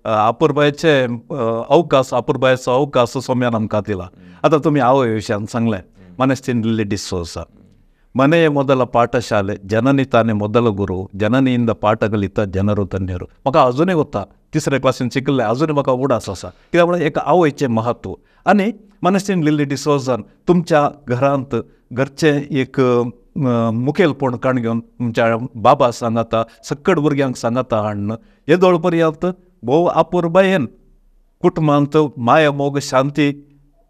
अपुरबायेचे अवकाश, अपुरबायेचो अवकाश सोम्यान आमकां दिला. आतां तुमी आवय विशयान सांगलें, मानेस्तीन लिली डिसोजा ಮನೆಯ ಮೊದಲ ಪಾಠಶಾಲೆ, ಜನನಿ ತಾನೇ ಮೊದಲ ಗುರು, ಜನನಿಯಿಂದ ಪಾಠ ಕಲಿತ ಜನರು ಧನ್ಯರು. म्हाका अजुनूय वता तिसऱ्या क्लासीन शिकिल्लें अजुनूय म्हाका उडास आसा, कित्याक म्हणल्यार एक आवयचें महत्व. आनी मानेस्तीन लिली डिसोजान तुमच्या घरांत घरचें एक मुखेलपण काण घेवन तुमच्या बाबा सांगाता सक्कड भुरग्यांक सांगाता हाडून येदोळ पर्यंत भोव अपुरबायेन कुटुंबांत माया मोग शांती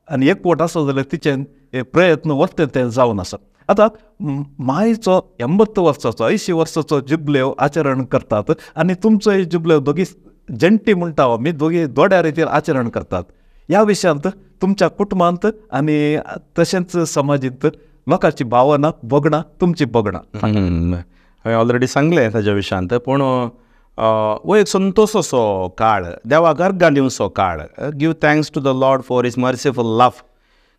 आनी एकवट आसा जाल्यार तिचें प्रयत्न वरतें तें जावन आसा. आतां मायचो 80 वर्साचो 80 वर्साचो जुबलेव आचरण करतात आनी तुमचो जुबलेव दोगी जंटी म्हणटा आमी दोगी दोड्या रितीर आचरण करतात. ह्या विशयांत तुमच्या कुटुंबांत आनी तशेंच समाजींत लोकांची भावना भोगणां तुमची भोगणां. हांवें ऑलरेडी सांगलें ताज्या विशयांत, पूण हो एक संतोश असो काळ, देवाक अर्गां दिवचो काळ. Give thanks to the Lord for his merciful love.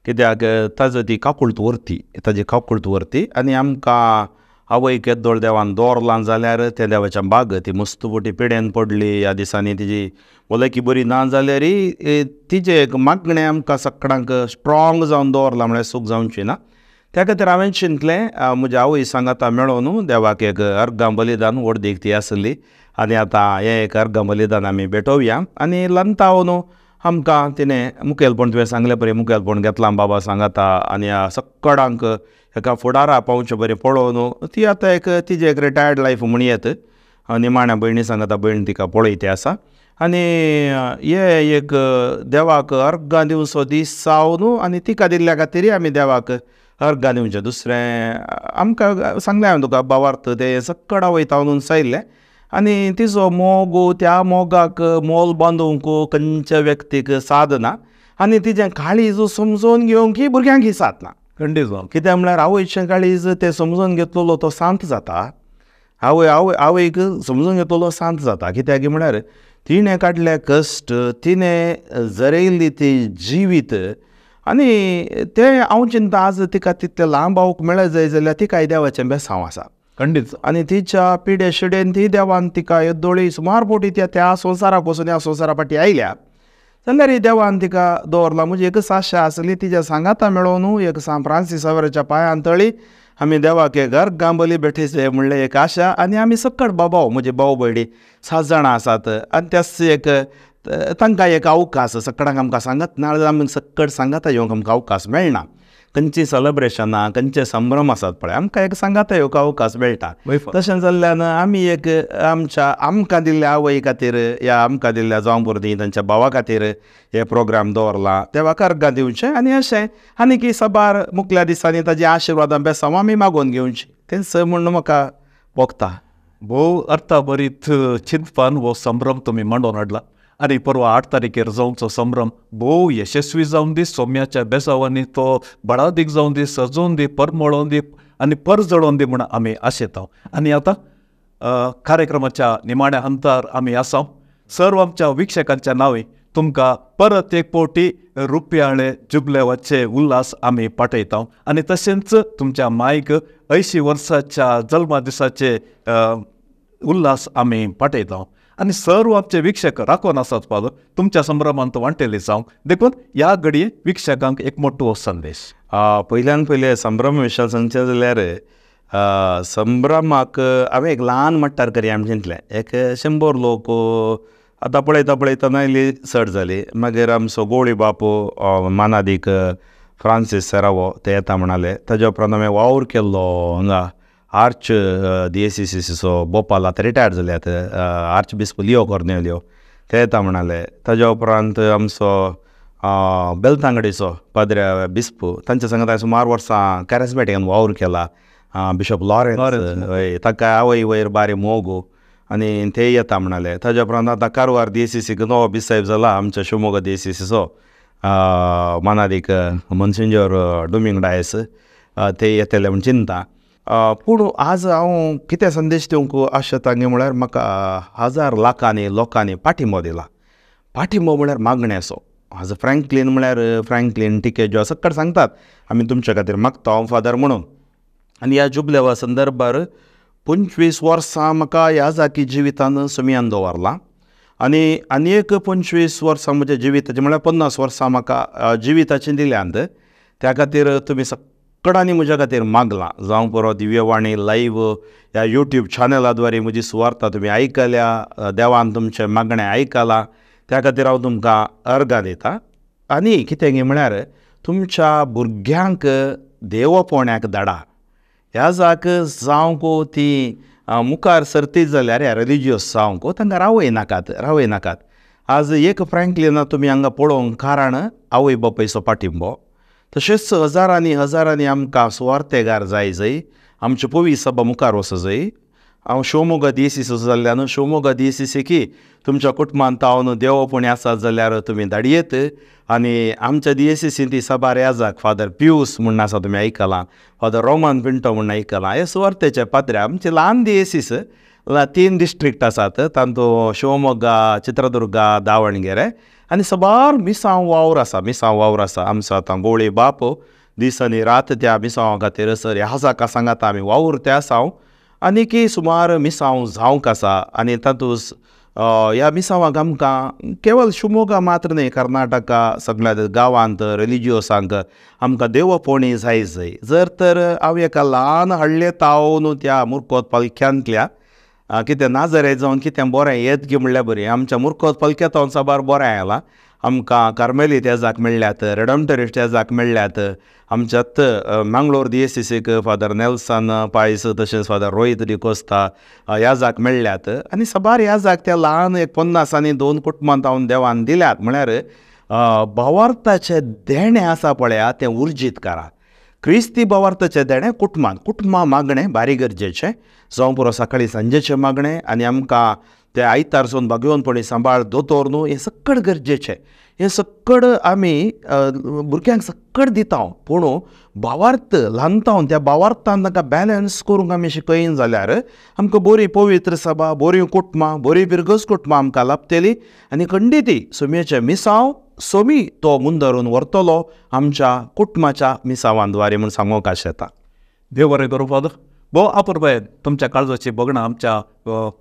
कित्याक ताजो ती काकुळट व्हरती, ताजी काकुळट व्हरती आनी आमकां आवयक येदोळ देवान दवरलां जाल्यार त्या देवाच्या बाग ती मस्त बोटी पिड्यान पडली. ह्या दिसांनी तिजी भलायकी बरी ना जाल्यारय तिजें एक मागणें आमकां सगळ्यांक स्ट्रोंग जावन दवरलां म्हळ्यार सूख जावची ना. त्या खातीर हांवें चिंतलें म्हज्या आवय सांगाता मेळोन न्हू देवाक एक अर्गां बलिदान व्हड देख ती आसली आनी आतां हें एक अर्गां बलिदान आमी भेटोवया. आनी लंताव न्हू आमकां तिणें मुखेलपण तुवें सांगलें पळय मुखेलपण घेतलां बाबा सांगाता आनी सगळ्यांक एका फुडारा पावचें बरें पळोवन न्हू ती आतां एक तिजें एक रिटायर्ड लायफ म्हणयेत. निमाण्या भयणी सांगाता भयण तिका पळयती आसा आनी हे एक देवाक अर्गां दिवचो दीस जावं न्हू आनी तिका दिल्ल्या खातीरय आमी देवाक अर्गां दिवचें. दुसरें आमकां सांगलें हांवें तुका भावार्थ तें सगळा वयता म्हणून सायलें आनी तिजो मोग त्या मोगाक मोल बांदूंक खंयच्या व्यक्तीक सादना आनी तिजें काळीज समजून घेवंक भुरग्यांक सादना. खंडीत कित्याक म्हळ्यार आवयचें काळीज तें समजून घेतलेलो तो शांत जाता, आवय आवय आवयक समजून घेतलेलो शांत जाता. कित्याक म्हळ्यार तिणें काडले कश्ट, तिणें जरयल्ली ती जिवीत आनी तें हांव चिंता आज तिका तितलें लांब आवक मेळत जाय जाल्यार तिकाय देवाचें बेसांव आसा. खंडीत. आनी तिच्या पिडे शिडेन ती देवान तिका येदोळी सुमार पोटी त्या त्या संवसाराक वचून ह्या संवसारा फाटी आयल्या जाल्यार देवान तिका दवरला. म्हणजे एकच आशा आसली तिच्या सांगाता मेळोवन न्हू एक सांत फ्रांसीस सावराच्या पांयान तळी आमी देवाक एक अर्गां बली भेटयचे म्हणलें एक आशा. आनी आमी सकट बाबाव म्हजे भाव भयणी 7 जाणां आसात आनी त्याच एक तांकां एक अवकाश सगळ्यांक आमकां सांगत ना जाल्यार आमी सकट सांगाता येवंक आमकां अवकाश मेळना. खंयची सेलेब्रेशनां खंयचे संभ्रम आसात पळय आमकां एक सांगाता येवंक अवकाश मेळटा. तशें जाल्ल्यान आमी एक आमच्या आमकां दिल्ल्या आवय खातीर ह्या आमकां दिल्ल्या जावं भुरगीं तांच्या भावा खातीर हे प्रोग्राम दवरला देवाक अर्गां दिवचें आनी अशें आनी की साबार मुखल्या दिसांनी ताजी आशिर्वादां बेसांव आमी मागोवन घेवची तेंच म्हूण म्हाका भोगता. भोव अर्थाभरीत चिंतपान हो संभ्रम तुमी मांडोवन हाडला आनी परवा 8 तारखेर जावचो संभ्रम भोव यशस्वी जावन दी, सोम्याच्या बेसावांनी तो बळादीक जावन दी, सजोवन दी, परमळोवन दी आनी परजळोवन दी म्हूण आमी आशेता. आनी आतां कार्यक्रमाच्या निमाण्या हंतार आमी आसा. सर्व आमच्या वीक्षकांच्या नांवे तुमकां परत एक फावटी रुपयाळे जुबलेवाचे उल्हास आमी पाठयता आनी तशेंच तुमच्या मायक 80 वर्साच्या जल्मा दिसाचे उल्हास आमी पाठयता. आनी सर्व आमचे वीक्षक राखून आसात पालो तुमच्या संभ्रमांत वांटेले जावंक देखून ह्या घडये वीक्षकांक एक मोटो संदेश. पयल्यान पयले संभ्रम विशय सांगचें जाल्यार संभ्रमाक हांवें एक ल्हान मट्टार करी आमी चिंतलें एक 100 लोक आतां पळयता पळयतना इल्ली चड जाली. मागीर आमचो गोळी बापू मानादीक फ्रांसीस सेरावो ते येता म्हणाले. ताज्या उपरांत हांवें वावर केल्लो हांगा आर्च डीएसीसीचो भोपाल आतां रिटायर्ड जाल्यात आर्च बिस्प लियो कॉर्नेलियो ते येता म्हणाले. ताज्या उपरांत आमचो बेलतांगडीचो पाद्रे बिस्प तांच्या सांगात हांवें सुमार वर्सां कॅरिस्मॅटिकान वावर केला बिशप लॉरेन्स हय ताका आवय वयर बारी मोग आनी ते येता म्हणाले. ताज्या उपरांत आतां कारवार डीएसीसीक नवो बिसायब जाला आमच्या शिवमोगा डीएसीसीचो मानादीक मोन्सिंजोर डोमिंग डायस ते येतले म्हूण चिंता. पूण आज हांव कितें संदेश दिवंक आशेता गे म्हळ्यार म्हाका हजार लाखांनी लोकांनी पाठिंबो दिला. पाठिंबो म्हळ्यार मागण्याचो. आज फ्रँकलीन म्हळ्यार फ्रँकलीन टिकेजो सक्कड सांगतात आमी तुमच्या खातीर मागता हांव फादर म्हणून. आनी ह्या जुबलेवा संदर्भार 25 वर्सां म्हाका ह्या जाकी जिवितान सुमयान दवरलां आनी आनी एक 25 वर्सां म्हज्या जिविताचें म्हळ्यार 50 वर्सां म्हाका जिविताचें दिल्यांत. त्या खातीर तुमी सगळ्यांनी म्हज्या खातीर मागलां. जावं पुरो दिव्यवाणी लायव्ह ह्या यूट्यूब चॅनला द्वारे म्हजी सुवार्ता तुमी आयकल्या, देवान तुमचें मागणें आयकलां, त्या खातीर हांव तुमकां अर्गां दिता. आनी कितें गे म्हळ्यार तुमच्या भुरग्यांक देवपोण्याक धाडा. ह्या जाक जावंक ती मुखार सरती जाल्यार ह्या रिलिजियस जावंक तांकां रावय नाकात. आज एक फ्रँकलिना तुमी हांगा पळोवंक कारण आवय बापायचो पाठिंबो. तशेंच हजारांनी हजारांनी आमकां सुवार्तेगार जाय जंय आमची पवी सभा मुखार वचो जंय. हांव शिवमोगा दियेसीस जाल्ल्यान शिवमोगा दियेसीसेकी तुमच्या कुटुंबांत हांव देवपणी आसात जाल्यार तुमी धाडयेत. आनी आमच्या दियेसीसीन ती सभार याजाक फादर पियूस म्हूण आसा तुमी आयकलां, फादर रोमन पिंटो म्हूण आयकलां. हे सुवार्तेचे पाद्रे आमचे ल्हान दियेसीस 3 डिस्ट्रिक्ट आसात तातूंत शिवमोगा, चित्रदुर्गा, दावणगेरे आनी साबार मिसांव वावर आसा. मिसांव वावर आसा आमचो. आतां गोवळी बाप दीस आनी रात त्या मिसांवा खातीर सर ह्या जाका सांगाता आमी वावुरते आसा. आनीकी सुमार मिसांव जावंक आसा आनी तातूंत ह्या मिसांवाक आमकां केवल शिवमोगा मात्र न्हय, कर्नाटका सगळ्या गांवांत रिलिजियसांक आमकां देवपोणी जाय जंय. जर तर हांव एका ल्हान हळ्ळे तावन त्या मुरकोत पालख्यांतल्या कितें नाजरे जावन कितें बरें येत गी म्हणल्यार बरें. आमच्या मुरकोत पालख्या तावन साबार बरें आयलां. आमकां कार्मेलीत येजाक मेळ्ळ्यात, रेडमटरिस्ट येजाक मेळ्ळ्यात. आमच्यात मंगलोर दियेसीसीक फादर नेल्सन पायस तशेंच फादर रोहीत डिकोस्ता याजाक मेळ्ळ्यात. आनी साबार याजाक त्या ल्हान एक 50 आनी 2 कुटुंबांत हांव देवान दिल्यात. म्हळ्यार भावार्थाचें देणें आसा पळया तें उर्जीत करा. क्रिस्ती भावार्थाचें देणें कुटुंबान कुटुंबां मागणें भारी गरजेचें. जावं पुरो सकाळीं सांजेचें मागणें आनी आमकां ते आयतार सोन भागेवनपणी सांबाळ दोतोर न्हू हें सक्कड गरजेचें. हें सक्कड आमी भुरग्यांक सक्कड दिता. पूण भावार्थ ल्हानतावन त्या भावार्थान तांकां बॅलन्स करूंक आमी शिकयन जाल्यार आमकां बरी पवित्र सभा, बरी कुटुंबां, बरी बिरगज कुटुंबां आमकां लाभतली. आनी खंडिती सोमयेचें मिसांव सोमी तो मुंदरून व्हरतलो आमच्या कुटुंबाच्या मिसांवांद्वारे म्हूण सांगूंक आशेता. देव बरें करूं फादर. भोव अपुरबायेन तुमच्या काळजाची भोगणां आमच्या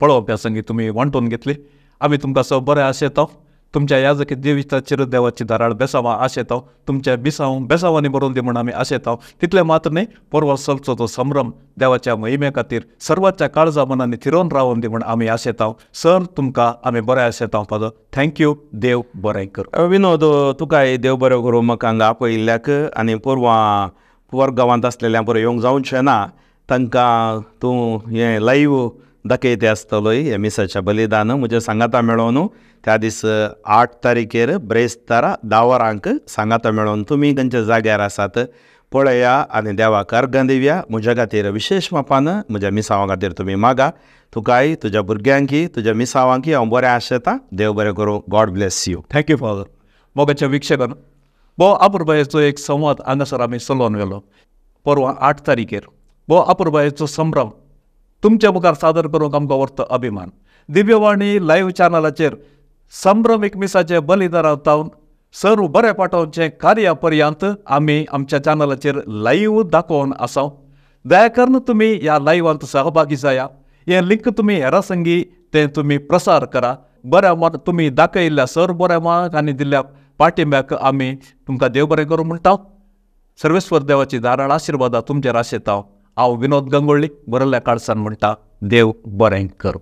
पळोवप्या संगी तुमी वांटून घेतली. आमी तुमकां सो बरें आशेता. तुमच्या याजकी जिविताचेर देवाची धाराळ बेसांवां आशेता. तुमच्या बिसांव बेसांवांनी बरोवन दी म्हूण आमी आशेता. तितलें मात्र न्हय, परवा चलचो तो संभ्रम देवाच्या महिमे खातीर सर्वांच्या काळजा मनांनी थिरोवन रावोन दी म्हूण आमी आशेता. सर तुमकां आमी बरें आशेता फादर. Thank you. देव बरें करूं. विनोद, तुकाय देव बरें करूं म्हाका हांगा आपयिल्ल्याक. आनी पोरवां पोर गांवांत आसलेल्या बरें येवंक जावचें ना तांकां तूं हें लायव्ह दाखयता आसतलोय हें मिसाचें बलिदान म्हज्या सांगाता मेळोवन त्या दीस 8 तारखेर ब्रेस्तारा 10 वरांक सांगाता मेळोवन तुमी खंयच्या जाग्यार आसात पळया आनी देवाक अर्गां दिवया. म्हज्या खातीर विशेश मापान म्हज्या मिसांवा खातीर तुमी मागा. तुकाय तुज्या भुरग्यांकी तुज्या मिसांवांकी हांव बरें आशेता. देव बरें करूं. God bless you. Thank you father. मोगाच्या वीक्षकान भोव अपुरबायेचो एक संवाद हांगासर आमी चलोवन व्हेलो. परवां 8 तारखेर भोव अपुरबायेचो संभ्रम तुमच्या मुखार सादर करूंक आमकां व्हरतो अभिमान. दिव्यवाणी लायव्ह चॅनलाचेर संभ्रमीक मिसाचे बलिदाना तावन सर्व बरें पाठोवचें कार्या पर्यंत आमी आमच्या चॅनलाचेर लायव्ह दाखोवन आसा. दया करून तुमी ह्या लायव्हांत सहभागी जाया. हें लिंक तुमी हेरां संगी तें तुमी प्रसार करा. बऱ्या मन तुमी दाखयल्ल्या सर बऱ्या माग आनी दिल्ल्या पाठिंब्याक आमी तुमकां देव बरें करूं म्हणटा. सर्वेस्वर देवाची धाराळ आशिर्वादा तुमचेर आशेता. हांव विनोद गंगोळ्ळी बरयल्ल्या काळसान म्हणटा, देव बरें करूं.